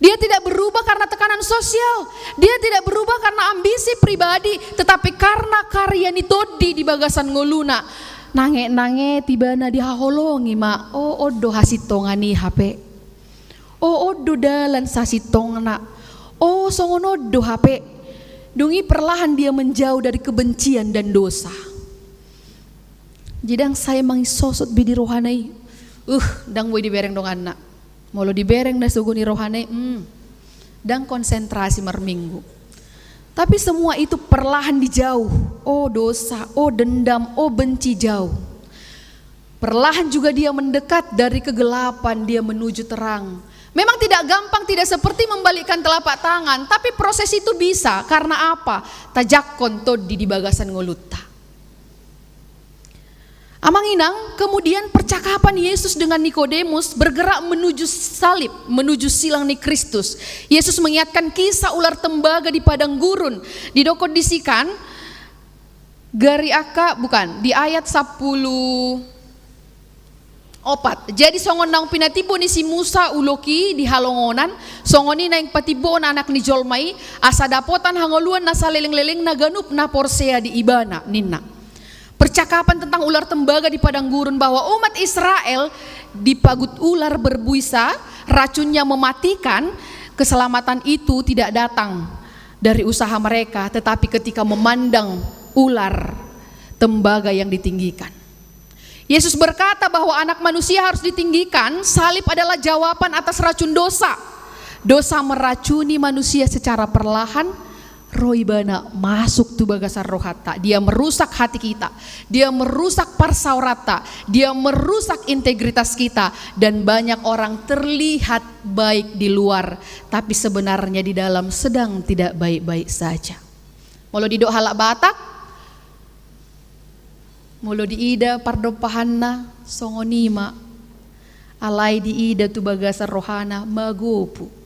Dia tidak berubah karena tekanan sosial. Dia tidak berubah karena ambisi pribadi, tetapi karena karya ni tondi di bagasan ngoluna. Nange-nange ibana dihaholongi ma, o, on do hasintongan i hape. O, on do dalan sasintongna. O, songon on do hape. Dung i perlahan dia menjauh dari kebencian dan dosa. Jadi ndang sai mangisosot be di rohana i. Uh, ndang boi dibereng donganna. Molo dibereng na sogo ni rohana i, hmm, ndang konsentrasi marminggu. Tapi semua itu perlahan dijauh. Oh dosa, oh dendam, oh benci, jauh. Perlahan juga dia mendekat dari kegelapan, dia menuju terang. Memang tidak gampang, tidak seperti membalikkan telapak tangan, tapi proses itu bisa. Karena apa? Tajakkon tondi di bagasan ngolunta. Amang inang, kemudian percakapan Yesus dengan Nikodemus bergerak menuju salib, menuju silang ni Kristus. Yesus mengingatkan kisah ular tembaga di padang gurun. Didok disi kan, gari angka, bukan, di ayat sampulu opat. Jadi songon naung pinatimbo ni si Musa ulok i di halongonan, songon i naeng patimboon Anak ni jolma i, asa dapotan hangoluan na saleleng-lelengna ganup na porsea di Ibana, ninna. Percakapan tentang ular tembaga di padang gurun, bahwa umat Israel dipagut ular berbusa, racunnya mematikan, keselamatan itu tidak datang dari usaha mereka, tetapi ketika memandang ular tembaga yang ditinggikan. Yesus berkata bahwa Anak Manusia harus ditinggikan, salib adalah jawaban atas racun dosa. Dosa meracuni manusia secara perlahan, ro ibana masuk tu bagasan rohanta. Dia merusak hati kita, dia merusak parsaoranta, dia merusak integritas kita, dan banyak orang terlihat baik di luar, tapi sebenarnya di dalam sedang tidak baik-baik saja. Molo didok halak Batak, molo diida pardompahanna, songon i ma. Alai diida tu bagasan rohana, magopu.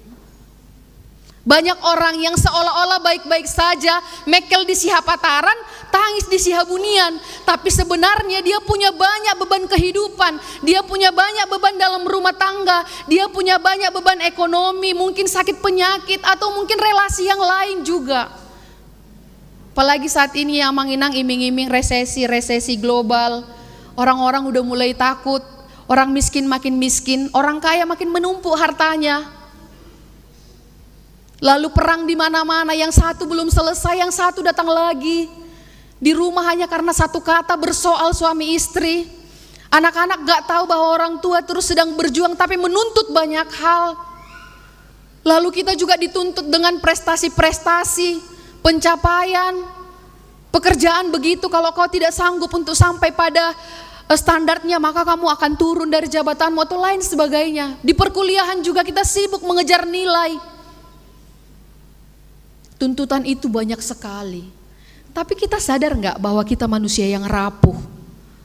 Banyak orang yang seolah-olah baik-baik saja, mengkel di sihapataran, tangis di sihabunian. Tapi sebenarnya dia punya banyak beban kehidupan, dia punya banyak beban dalam rumah tangga, dia punya banyak beban ekonomi, mungkin sakit penyakit, atau mungkin relasi yang lain juga. Apalagi saat ini ya, Amang Inang, iming-iming resesi, resesi global. Orang-orang udah mulai takut. Orang miskin makin miskin, orang kaya makin menumpuk hartanya. Lalu perang di mana-mana, yang satu belum selesai, yang satu datang lagi. Di rumah hanya karena satu kata bersoal suami istri. Anak-anak gak tahu bahwa orang tua terus sedang berjuang tapi menuntut banyak hal. Lalu kita juga dituntut dengan prestasi-prestasi, pencapaian, pekerjaan begitu, kalau kau tidak sanggup untuk sampai pada, eh, standarnya, maka kamu akan turun dari jabatanmu atau lain sebagainya. Di perkuliahan juga kita sibuk mengejar nilai. Tuntutan itu banyak sekali. Tapi kita sadar nggak bahwa kita manusia yang rapuh?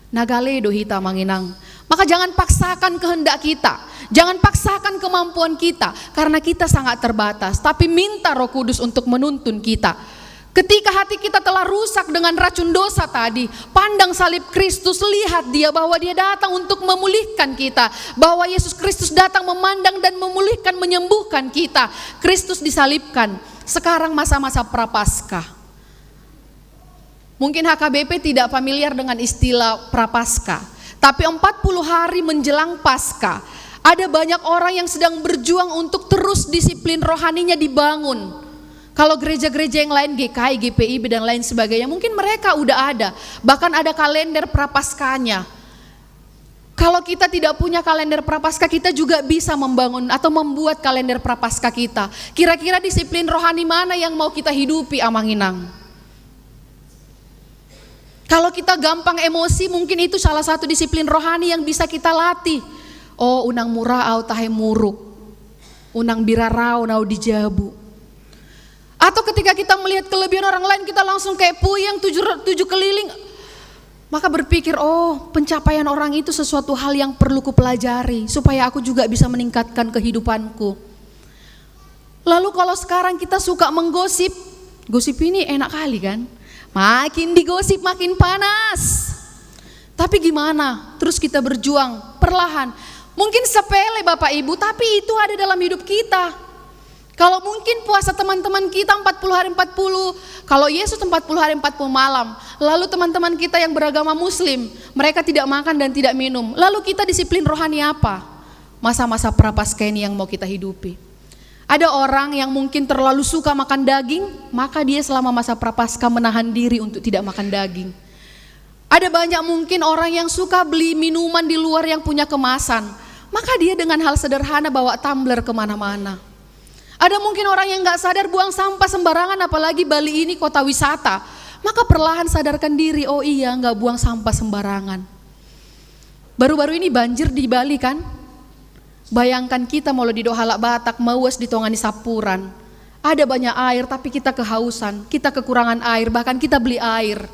Na gale do hita, Amang Inang. Maka jangan paksakan kehendak kita. Jangan paksakan kemampuan kita. Karena kita sangat terbatas. Tapi minta Roh Kudus untuk menuntun kita. Ketika hati kita telah rusak dengan racun dosa tadi, pandang salib Kristus, lihat Dia, bahwa Dia datang untuk memulihkan kita, bahwa Yesus Kristus datang memandang dan memulihkan, menyembuhkan kita. Kristus disalibkan. Sekarang masa-masa Prapaskah. Mungkin H K B P tidak familiar dengan istilah Prapaskah, tapi empat puluh hari menjelang Paskah, ada banyak orang yang sedang berjuang untuk terus disiplin rohaninya dibangun. Kalau gereja-gereja yang lain, G K I, G P I B, dan lain sebagainya, mungkin mereka udah ada. Bahkan ada kalender Prapaskahnya. Kalau kita tidak punya kalender Prapaskah, kita juga bisa membangun atau membuat kalender Prapaskah kita. Kira-kira disiplin rohani mana yang mau kita hidupi, Amang Inang? Kalau kita gampang emosi, mungkin itu salah satu disiplin rohani yang bisa kita latih. Oh, unang mura au tahe muruk. Unang bira raon au di jabu. Atau ketika kita melihat kelebihan orang lain, kita langsung kayak puyeng tujuh, tujuh keliling. Maka berpikir, "Oh, pencapaian orang itu sesuatu hal yang perlu kupelajari supaya aku juga bisa meningkatkan kehidupanku." Lalu kalau sekarang kita suka menggosip, gosip ini enak kali kan? Makin digosip makin panas. Tapi gimana? kita berjuang perlahan. Mungkin sepele, Bapak Ibu, tapi itu ada dalam hidup kita. Kalau mungkin puasa teman-teman kita empat puluh hari empat puluh, kalau Yesus empat puluh hari empat puluh malam, lalu teman-teman kita yang beragama Muslim, mereka tidak makan dan tidak minum, lalu kita disiplin rohani apa? Masa-masa Prapaskah ini yang mau kita hidupi. Ada orang yang mungkin terlalu suka makan daging, maka dia selama masa Prapaskah menahan diri untuk tidak makan daging. Ada banyak mungkin orang yang suka beli minuman di luar yang punya kemasan, maka dia dengan hal sederhana bawa tumbler kemana-mana. Ada mungkin orang yang nggak sadar buang sampah sembarangan, apalagi Bali ini kota wisata. Maka perlahan sadarkan diri, oh iya, nggak buang sampah sembarangan. Baru-baru ini banjir di Bali kan? Bayangkan kita molo didok halak Batak mauas di tonga ni sampuran. Ada banyak air tapi kita kehausan, kita kekurangan air, bahkan kita beli air.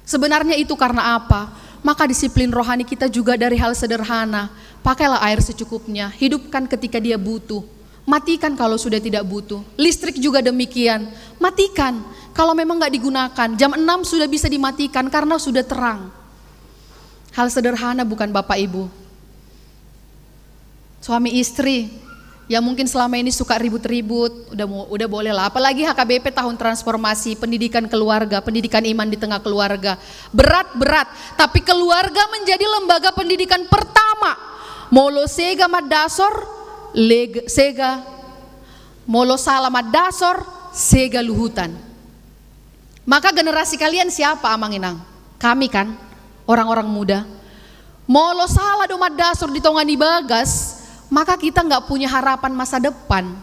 Sebenarnya itu karena apa? Maka disiplin rohani kita juga dari hal sederhana. Pakailah air secukupnya, hidupkan ketika dia butuh. Matikan kalau sudah tidak butuh. Listrik juga demikian. Matikan kalau memang nggak digunakan. Jam enam sudah bisa dimatikan karena sudah terang. Hal sederhana bukan, Bapak Ibu? Suami istri yang mungkin selama ini suka ribut-ribut, udah mo-, udah boleh lah. Apalagi H K B P tahun transformasi, pendidikan keluarga, pendidikan iman di tengah keluarga. Berat, berat. Tapi keluarga menjadi lembaga pendidikan pertama. Molo sega mandasor, leg-, sega. Molo sala mandasor, sega luhutan. Maka generasi kalian siapa, Amang Inang? Kami kan, orang-orang muda. Molo sala do mandasor di tonga ni bagas, maka kita nggak punya harapan masa depan.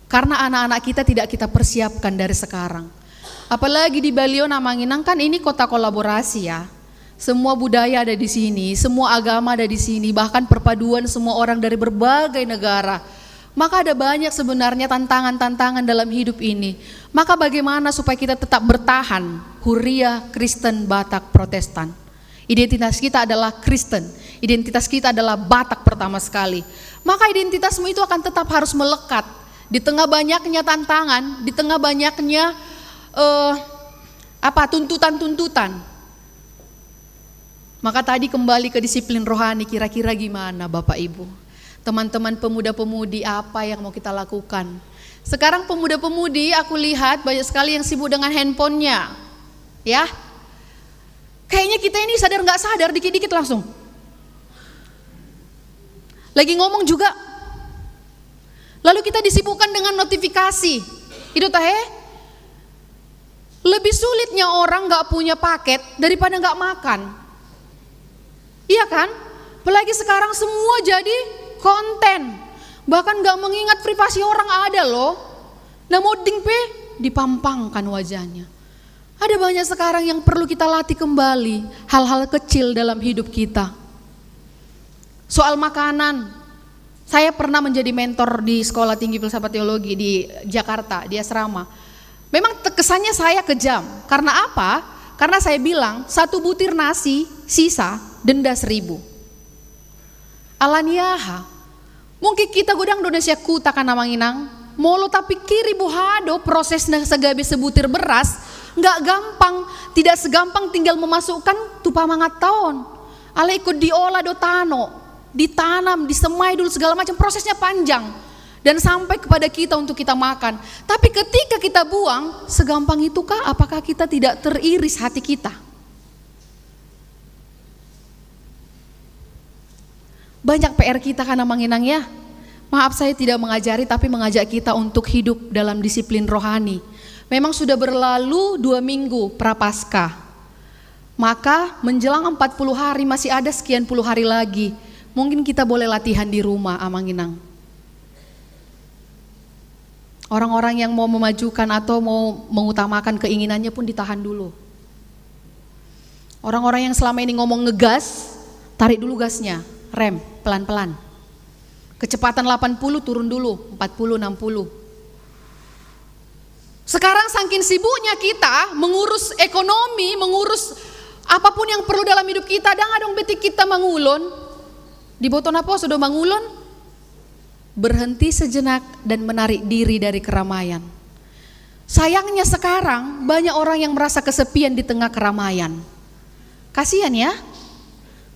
Karena anak-anak kita tidak kita persiapkan dari sekarang. Apalagi di Bali on, Amang Inang, kan ini kota kolaborasi ya. Semua budaya ada di sini, semua agama ada di sini, bahkan perpaduan semua orang dari berbagai negara. Maka ada banyak sebenarnya tantangan-tantangan dalam hidup ini. Maka bagaimana supaya kita tetap bertahan? Huria Kristen Batak Protestan. Identitas kita adalah Kristen. Identitas kita adalah Batak pertama sekali. Maka identitasmu itu akan tetap harus melekat di tengah banyaknya tantangan, di tengah banyaknya, eh, apa, tuntutan-tuntutan. Maka tadi kembali ke disiplin rohani, kira-kira gimana, Bapak Ibu? Teman-teman pemuda-pemudi, apa yang mau kita lakukan? Sekarang pemuda-pemudi, aku lihat banyak sekali yang sibuk dengan handphonenya. Ya. Kayaknya kita ini sadar nggak sadar, dikit-dikit langsung lagi ngomong juga. Lalu kita disibukkan dengan notifikasi. I do tahe? Lebih sulitnya orang nggak punya paket daripada nggak makan. Iya kan? Apalagi sekarang semua jadi konten. Bahkan nggak mengingat privasi orang ada loh. Na monding pe dipampangkan wajahnya. Ada banyak sekarang yang perlu kita latih kembali hal-hal kecil dalam hidup kita. Soal makanan, saya pernah menjadi mentor di Sekolah Tinggi Filsafat Teologi di Jakarta, di asrama. Memang te-, kesannya saya kejam. Karena apa? Karena saya bilang, satu butir nasi sisa, denda seribu. Ala ni aha? Mungkin kita godang do na sian huta kan, Amang Inang. Molo tapikiri boha do proses na sagabe sebutir beras, nggak gampang, tidak segampang tinggal memasukkan tu pamangan ta on. Alai ingkon diolah do tano, ditanam, disemai dulu segala macam, prosesnya panjang. Dan sampai kepada kita untuk kita makan. Tapi ketika kita buang, segampang itukah? Apakah kita tidak teriris hati kita? Banyak P R kita kan, Amang Inang, ya. Maaf, saya tidak mengajari, tapi mengajak kita untuk hidup dalam disiplin rohani. Memang sudah berlalu dua minggu Prapaskah. Maka menjelang empat puluh hari, masih ada sekian puluh hari lagi. Mungkin kita boleh latihan di rumah, Amang Inang. Orang-orang yang mau memajukan atau mau mengutamakan keinginannya pun ditahan dulu. Orang-orang yang selama ini ngomong ngegas, tarik dulu gasnya, rem, pelan-pelan. Kecepatan delapan puluh, turun dulu, empat puluh, enam puluh. Sekarang saking sibuknya kita mengurus ekonomi, mengurus apapun yang perlu dalam hidup kita, ndang adong be tingkitna mangulon. Diboto naposo do mangulon? Berhenti sejenak dan menarik diri dari keramaian. Sayangnya sekarang banyak orang yang merasa kesepian di tengah keramaian. Kasian ya.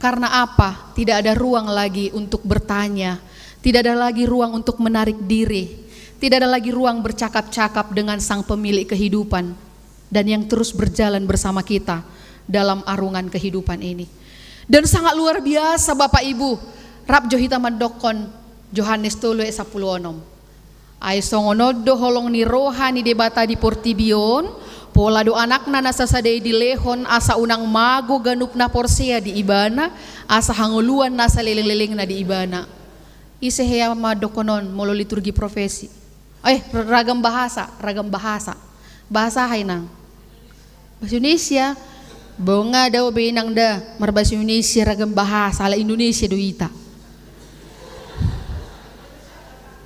Karena apa? Tidak ada ruang lagi untuk bertanya. Tidak ada lagi ruang untuk menarik diri. Tidak ada lagi ruang bercakap-cakap dengan sang pemilik kehidupan dan yang terus berjalan bersama kita dalam arungan kehidupan ini. Dan sangat luar biasa, Bapak Ibu, rap jo hita mandokkon Johannes tolu ayat sampulu onom. Ai songon on do holong ni roha ni Debata di portibi on, pola do Anakna na sasada i dilehon, asa unang mago ganup na porsea di Ibana, asa hangoluan na saleleng-lelengna di Ibana. Ise hea mandokkon on molo liturgi profesi? Eh, ragam bahasa, ragam bahasa. Bahasa aha, Inang? Bahasa Indonesia. Bo nga dao be, Inang, da marbahasa Indonesia ragam bahasa, ala Indonesia do hita.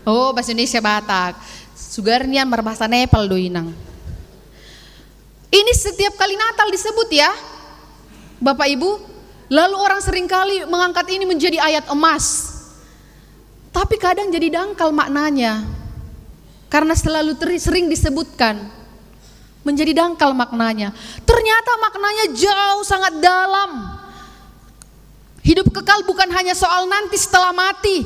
Oh, bahasa Indonesia Batak. Sugar nian marbahasa Nepal do, Inang. Ini setiap kali Natal disebut ya, Bapak Ibu. Lalu orang seringkali mengangkat ini menjadi ayat emas. Tapi kadang jadi dangkal maknanya. Karena selalu teri-, sering disebutkan. Menjadi dangkal maknanya. Ternyata maknanya jauh sangat dalam. Hidup kekal bukan hanya soal nanti setelah mati.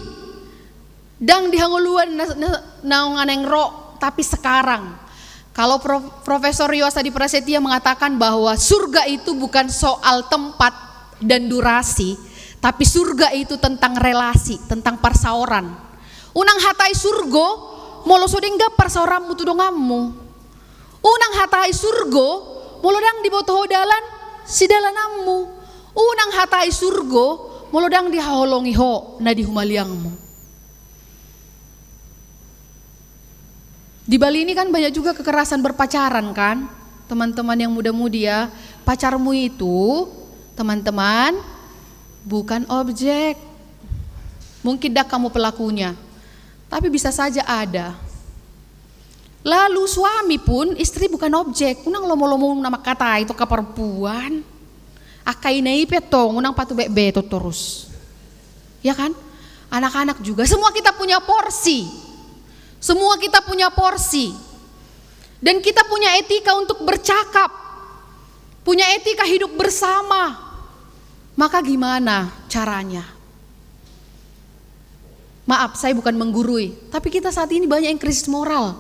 Ndang di hangoluan na, na, naung naeng ro, tapi sekarang. Kalau Pro-, Profesor Rio Asadi Prasetya mengatakan bahwa surga itu bukan soal tempat dan durasi, tapi surga itu tentang relasi, tentang parsaoran. Unang hatai surgo, molo so denggan parsaoranmu tu donganmu. Unang hatai surgo, molo ndang diboto ho dalan sidalananmu. Unang hatai surgo, molo ndang dihaholongi ho na di humaliangmu. Di Bali ini kan banyak juga kekerasan berpacaran kan, teman-teman yang muda-mudi ya. Pacarmu itu, teman-teman, bukan objek. Mungkin dak kamu pelakunya, tapi bisa saja ada. Lalu suami pun, istri bukan objek. Unang lomo-lomo na mangkatai tu angka perempuan. Angka ina i pe tong, unang patubek betot torus. Ya kan? Anak-anak juga. Semua kita punya porsi. Semua kita punya porsi. Dan kita punya etika untuk bercakap. Punya etika hidup bersama. Maka gimana caranya? Maaf, saya bukan menggurui, tapi kita saat ini banyak yang krisis moral.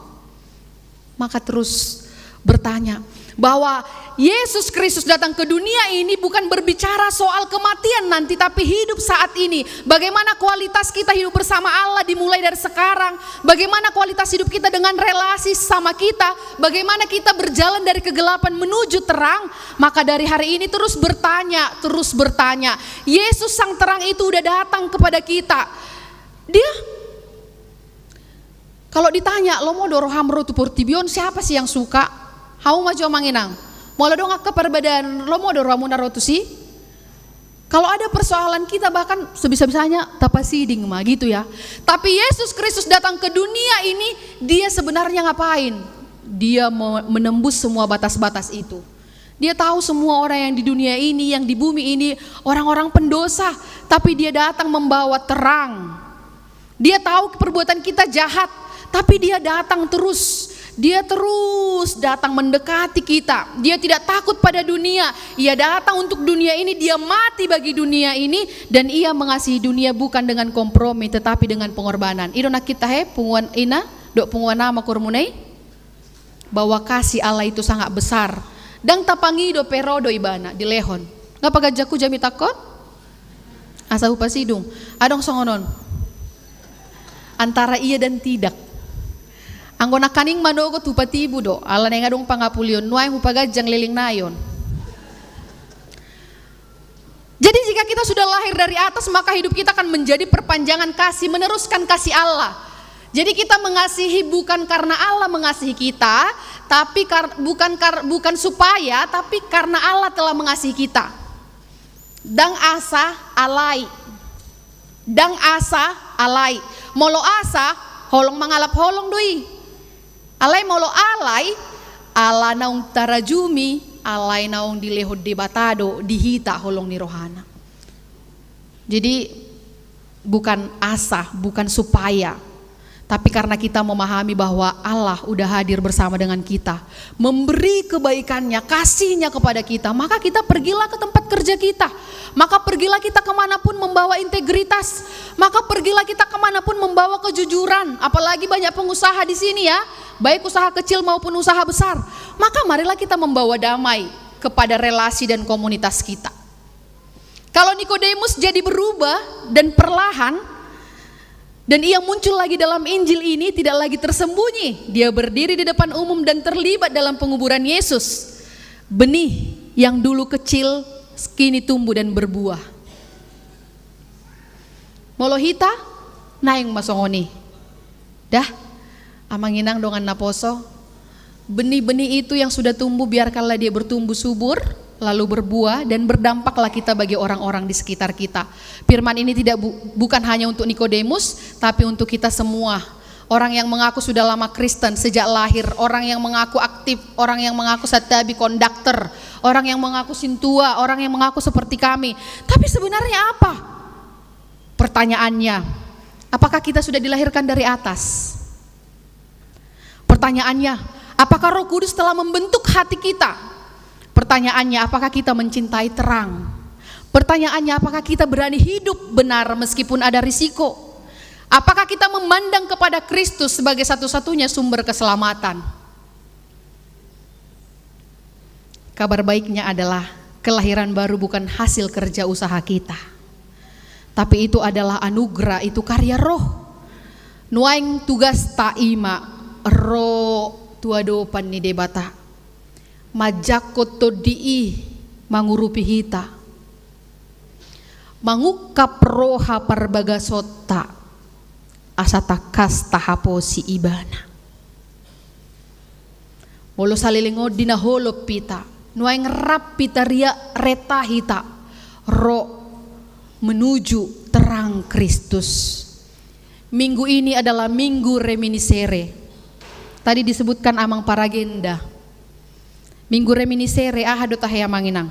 Maka terus bertanya bahwa Yesus Kristus datang ke dunia ini bukan berbicara soal kematian nanti, tapi hidup saat ini. Bagaimana kualitas kita hidup bersama Allah dimulai dari sekarang. Bagaimana kualitas hidup kita dengan relasi sama kita. Bagaimana kita berjalan dari kegelapan menuju terang. Maka dari hari ini terus bertanya, terus bertanya. Yesus sang terang itu udah datang kepada kita. Dia, kalau ditanya, "Lomo do roham ro tu portibi on?" Siapa sih yang suka? Hau ma jo, Amang Inang. Molo adong angka parbadaan, lomo do rohamuna ro tusi? Kalau ada persoalan, kita bahkan sebisa-bisanya tapasiding ma gitu ya. Tapi Yesus Kristus datang ke dunia ini, dia sebenarnya ngapain? Dia me-, menembus semua batas-batas itu. Dia tahu semua orang yang di dunia ini, yang di bumi ini, orang-orang pendosa. Tapi dia datang membawa terang. Dia tahu perbuatan kita jahat, tapi dia datang terus. Dia terus datang mendekati kita. Dia tidak takut pada dunia. Ia datang untuk dunia ini, dia mati bagi dunia ini, dan ia mengasihi dunia bukan dengan kompromi, tetapi dengan pengorbanan. I do nang hita he, punguan ina, dohot punguan ama, ummuna i. Bahwa kasih Allah itu sangat besar. Ndang tapangido pe ro do ibana, dilehon. Nga paganjangku jamitangkon? Asa hupasidung. Adong songon on. Antara iya dan tidak. Anggo nangkaning manogot hupatibu do, ala naeng adong pangapulion nuaeng hupaganjang leleng nai on. Jadi, jika kita sudah lahir dari atas, maka hidup kita akan menjadi perpanjangan kasih, meneruskan kasih Allah. Jadi, kita mengasihi bukan karena Allah mengasihi kita, tapi kar-, bukan kar-, bukan supaya, tapi karena Allah telah mengasihi kita. Ndang asa alai. Ndang asa alai. Molo asa, holong mangalap holong do i. Alai molo alai, ala naung tarajumi, alai naung dilehon Debata do di hita holong ni rohana. Jadi, bukan asa, bukan supaya, Tapi karena kita memahami bahwa Allah udah hadir bersama dengan kita, memberi kebaikannya, kasihnya kepada kita, maka kita pergilah ke tempat kerja kita. Maka pergilah kita kemanapun membawa integritas. Maka pergilah kita kemanapun membawa kejujuran. Apalagi banyak pengusaha di sini ya, baik usaha kecil maupun usaha besar. Maka marilah kita membawa damai kepada relasi dan komunitas kita. Kalau Nikodemus jadi berubah dan perlahan, dan ia muncul lagi dalam Injil ini, tidak lagi tersembunyi. Dia berdiri di depan umum dan terlibat dalam penguburan Yesus. Benih yang dulu kecil kini tumbuh dan berbuah. Molo hita, naeng ma songon i. Dah, amang inang dongan naposo, benih-benih itu yang sudah tumbuh, biarkanlah dia bertumbuh subur, lalu berbuah, dan berdampaklah kita bagi orang-orang di sekitar kita. Firman ini tidak bu-, bukan hanya untuk Nikodemus, tapi untuk kita semua. Orang yang mengaku sudah lama Kristen sejak lahir, orang yang mengaku aktif, orang yang mengaku santabi, konduktur, orang yang mengaku sintua, orang yang mengaku seperti kami. Tapi sebenarnya apa? Pertanyaannya, apakah kita sudah dilahirkan dari atas? Pertanyaannya, apakah Roh Kudus telah membentuk hati kita? Pertanyaannya, apakah kita mencintai terang? Pertanyaannya, apakah kita berani hidup benar meskipun ada risiko? Apakah kita memandang kepada Kristus sebagai satu-satunya sumber keselamatan? Kabar baiknya adalah kelahiran baru bukan hasil kerja usaha kita. Tapi itu adalah anugerah, itu karya Roh. Nuaeng tugasta i ma ro tu adopan ni Debata. Manjangkon Tondi i mangurupi hita. Mangungkap roha parbagasonta, asa tangkas tahaposi Ibana. Molo saleleng on di na holop hita, nuaeng rap hita riak, reta hita, ro menuju terang Kristus. Minggu ini adalah Minggu Reminiscere. Tadi disebutkan amang paragenda. Minggu Reminiscere, aha do tahe amang inang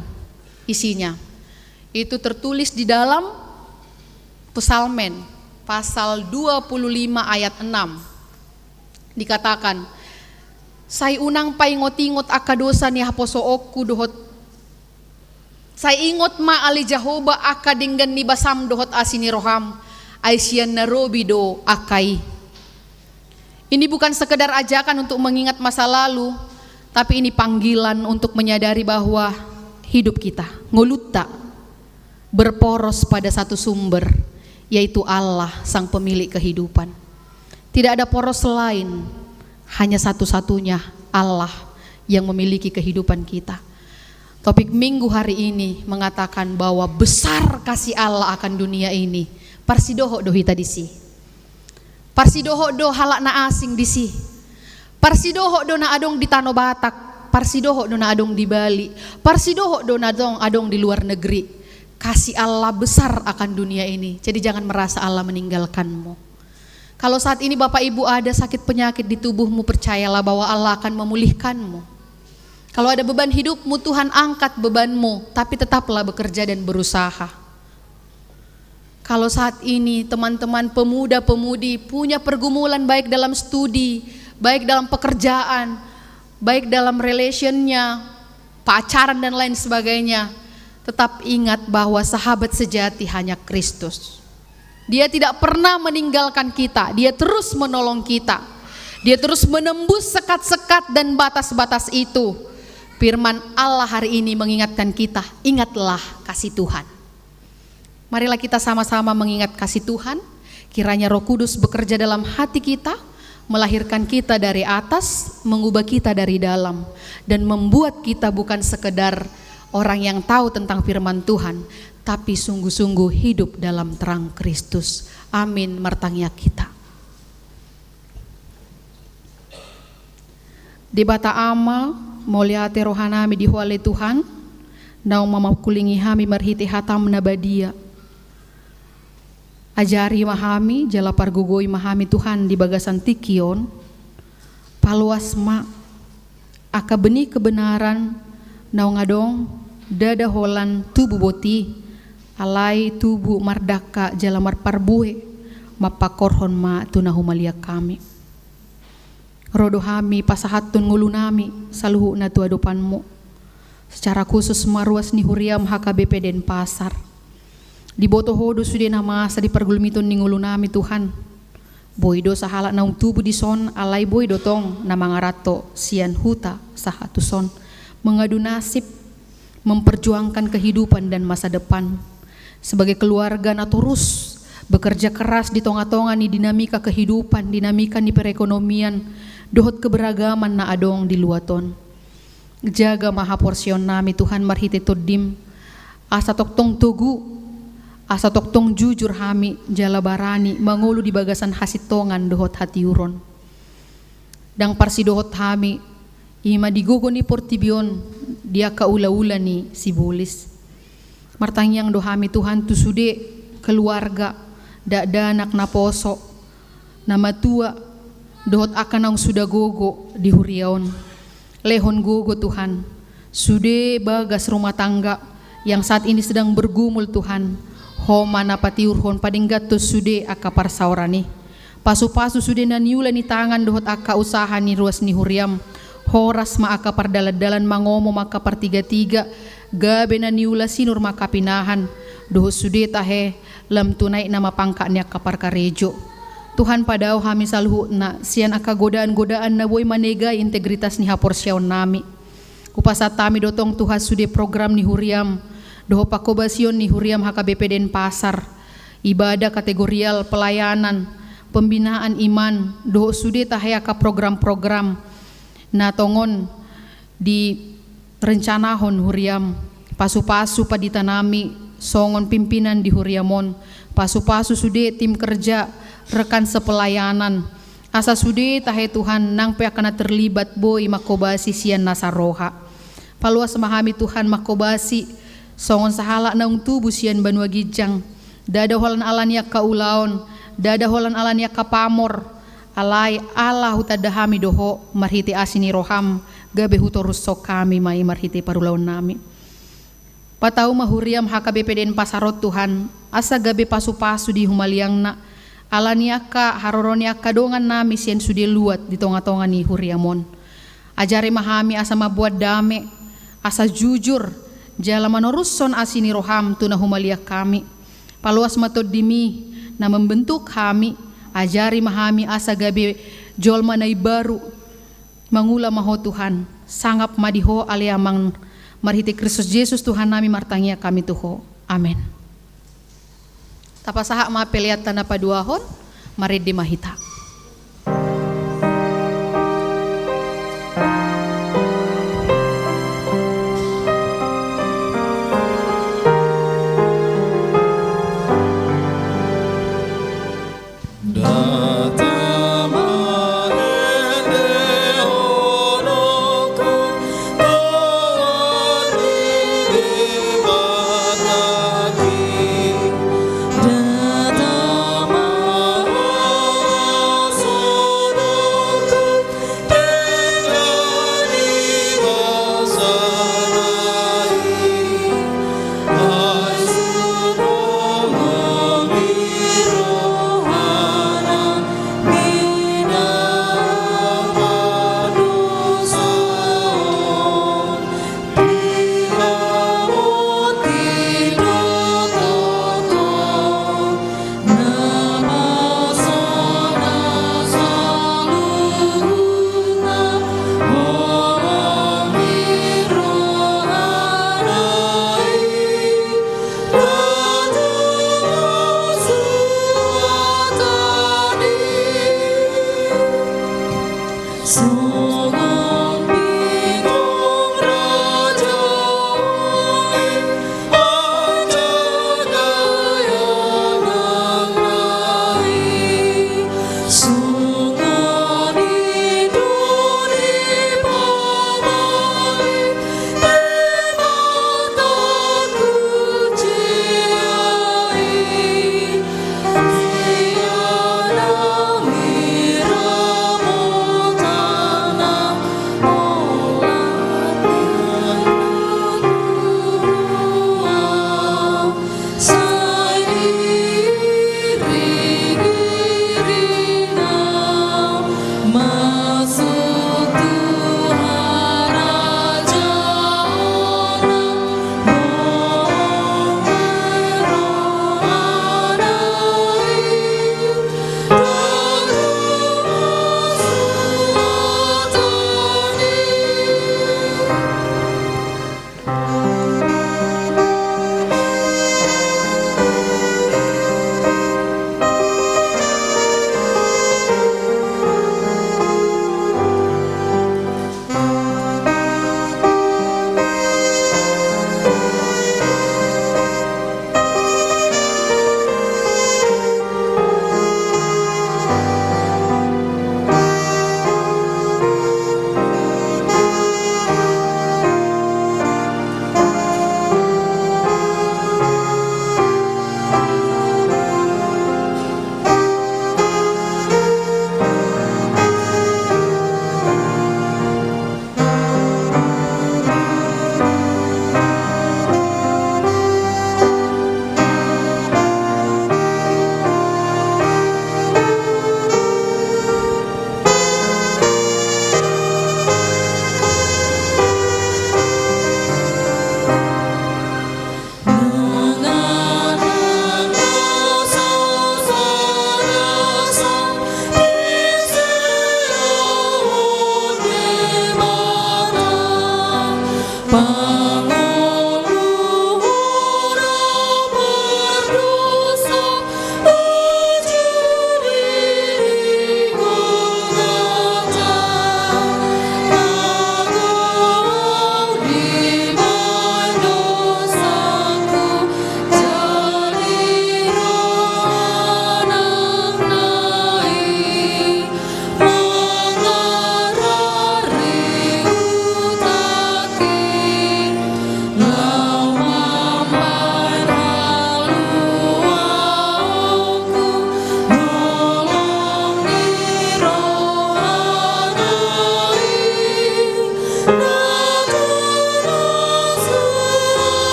isinya? Itu tertulis di dalam Psalmen pasal dua puluh lima ayat enam. Dikatakan, sai unang paingot-ingot angka dosa ni haposoonku dohot, sai ingot ma ale Jahowa angka denggan ni basam dohot asi ni roham, ai sian na robi do angka i. Ini bukan sekedar ajakan untuk mengingat masa lalu, tapi ini panggilan untuk menyadari bahwa hidup kita, ngolunta, berporos pada satu sumber, yaitu Allah, Sang Pemilik kehidupan. Tidak ada poros lain, hanya satu-satunya Allah yang memiliki kehidupan kita. Topik Minggu hari ini mengatakan bahwa besar kasih Allah akan dunia ini. Parsidohot do hita disi. Parsidohot do halak na asing disi. Parsidohot do na adong di Tano Batak. Parsidohot do na adong di Bali. Parsidohot do na adong, adong di luar negeri. Kasih Allah besar akan dunia ini. Jadi jangan merasa Allah meninggalkanmu. Kalau saat ini Bapak Ibu ada sakit penyakit di tubuhmu, percayalah bahwa Allah akan memulihkanmu. Kalau ada beban hidupmu, Tuhan angkat bebanmu, tapi tetaplah bekerja dan berusaha. Kalau saat ini teman-teman pemuda-pemudi punya pergumulan baik dalam studi, baik dalam pekerjaan, baik dalam relationnya, pacaran dan lain sebagainya, tetap ingat bahwa sahabat sejati hanya Kristus. Dia tidak pernah meninggalkan kita, Dia terus menolong kita. Dia terus menembus sekat-sekat dan batas-batas itu. Firman Allah hari ini mengingatkan kita, ingatlah kasih Tuhan. Marilah kita sama-sama mengingat kasih Tuhan. Kiranya Roh Kudus bekerja dalam hati kita, melahirkan kita dari atas, mengubah kita dari dalam, dan membuat kita bukan sekedar orang yang tahu tentang firman Tuhan, tapi sungguh-sungguh hidup dalam terang Kristus. Amin. Martangiang hita. Debata Ama, mauliate rohanami di Ho ale Tuhan, naung mamangkulingi hami marhite hataM na badia. Ajari ma hami, jala pargogoi ma hami Tuhan di bagasan tingki on. Paloas ma angka benih kebenaran naung adong, ndada holan tubu boti, alai tubu mardangka jala marparbue. Mampangkorhon ma tu na humaliang hami. Ro do hami pasahathon ngolunami saluhutna tu adopanmu. Secara khusus ma ruas ni huriam H K B P Denpasar. Diboto ho do sude na masa di pargulmiton ni ngolunami, Tuhan. Boi do sahalak naung tubu dison, alai boi do tong na mangaranto sian huta sahat tuson, mengadu nasib, memperjuangkan kehidupan dan masa depan. Sebagai keluarga na torus bekerja keras di tonga-tonga ni dinamika kehidupan, dinamika ni perekonomian, dohot keberagaman na adong di luat on. Jaga ma haporseaonnami, Tuhan, marhite Tondim, asa tongtong togu, asa tongtong jujur hami jala barani mangolu di bagasan hasintongan dohot hatiuron. Ndang parsidohot hami, i ma di gogo ni portibi on, di angka ula-ula ni sibolis. Martangiang do hami, Tuhan, tu sude keluarga, dakdanak naposo, na matua, dohot angka naung suda gogo di huria on. Lehon gogo, Tuhan, sude bagas rumah tangga yang saat ini sedang bergumul, Tuhan. Ho ma na patiurhon, padengganhon sude angka parsaoran i. Pasu-pasu sude na niula ni tangan dohot angka usaha ni ruas ni huriam. Horas ma angka pardalan-dalan, mangomom angka partiga-tiga, gabe na niula sinur ma angka pinahan, dohot sude tahe lam tu naek nama pangkat ni angka parkarejo. Tuhan, padao hami saluhutna sian angka godaan-godaan na boi manegai integritas ni haporseaonnami. Hupasahat hami do tong, Tuhan, sude program ni huriam dohot pangkobasion ni huriam H K B P Denpasar, ibadah kategorial, pelayanan, pembinaan iman, dohot sude tahe angka program-program na tongon direncanahon huriam. Pasu-pasu panditanami songon pimpinan di huriam on. Pasu-pasu sude tim kerja, rekan sepelayanan. Asa sude tahe, Tuhan, nang pe angka na terlibat boi mangkobasi sian nasa roha. Paluas ma hami, Tuhan, mangkobasi songon sahalak naung tubu sian banua ginjang. Ndada holan ala ni angka ulaon, ndada holan ala ni angka pamor, alai ala hutanda hami do Ho marhite asi ni roham, gabe hutorushon hami ma i marhite parulaonnami. Patau ma huriam H K B P Denpasar on, Tuhan, asa gabe pasu-pasu di humaliangna, ala ni angka haroro ni angka dongannami sian sude luat di tonga-tonga ni huriam on. Ajari ma hami asa mamboan dame, asa jujur, jala manorushon asi ni roham tu na humaliang hami. Paluas ma Tondimi na membentuk hami, ajari ma hami asa gabe jolma na imbaru, mangula ma Ho, Tuhan, sangap ma di Ho ale Amang. Marhite Kristus Jesus Tuhannami martangiang hami tu Ho. Amen. Tapasahat ma pelean na paduahon, marende ma hita.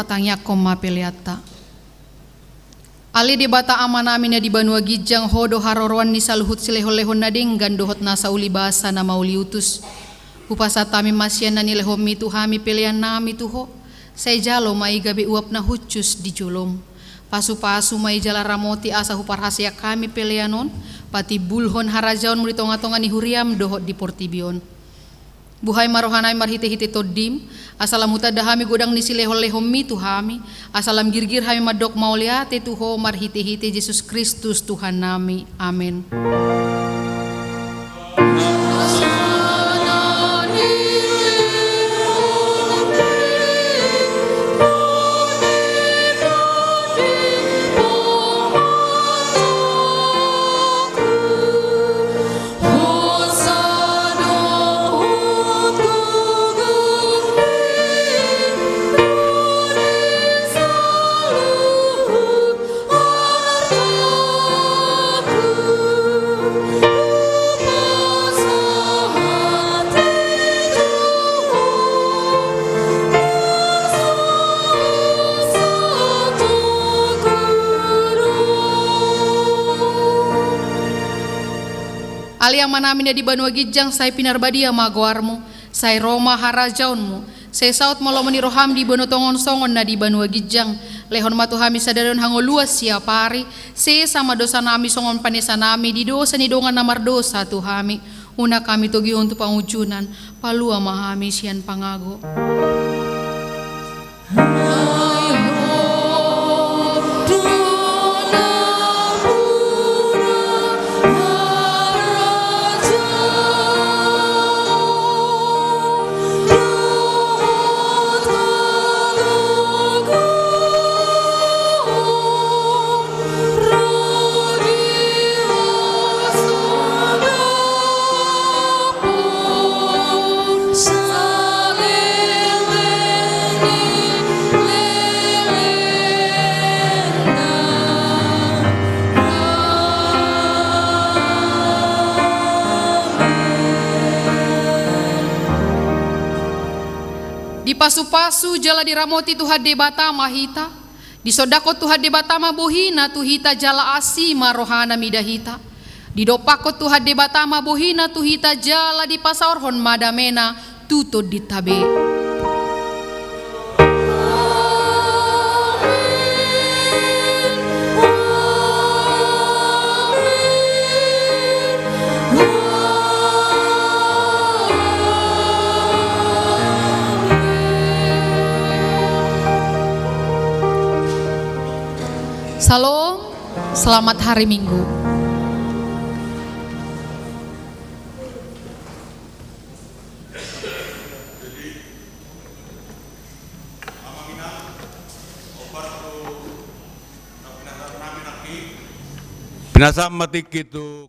Tangiangkon ma peleanta. Ale Debata Amanami na di banua ginjang, Ho do haroroan ni saluhut silehonlehon na denggan dohot nasa ulibasa na mauliutus. Hupasahat hami ma sian na nilehonMi tu hami peleannami tu Ho. Sai jalo ma i gabe uap na hushus di joloM. Pasupasu ma i jala ramoti asa huparhaseang hami pelean on patimbulhon harajaonMu di tongatonga ni huriaM dohot di portibi on. Buhai ma rohanami marhitehite TondiM, asa lam hutanda hami godang ni silehonlehonMi tu hami, asa lam girgir hami mandok mauliate tu Ho marhitehite Jesus Kristus Tuhannami. Amen. Ale Amanami na di banua ginjang, sai pinarbadia ma goarMu, sai ro ma harajaonMu, sai saut ma lomo ni rohaM di banua tonga on songon na di banua ginjang. Lehon ma tu hami sadari on hangoluan siapari, sesa ma dosanami songon panesanami di dosa ni dongan na mardosa tu hami. Unang hami togihon tu pangunjunan, palua ma hami sian pangago. Dipasupasu jala diramoti Tuhan Debata ma hita. Disondangkon Tuhan Debata ma bohiNa tu hita jala asi ma rohaNa mida hita. Didompakkon Tuhan Debata ma bohiNa tu hita jala dipasaorhon ma dameNa tu tondinta be. Syalom, selamat hari Minggu. Pinasahat ma tingki tu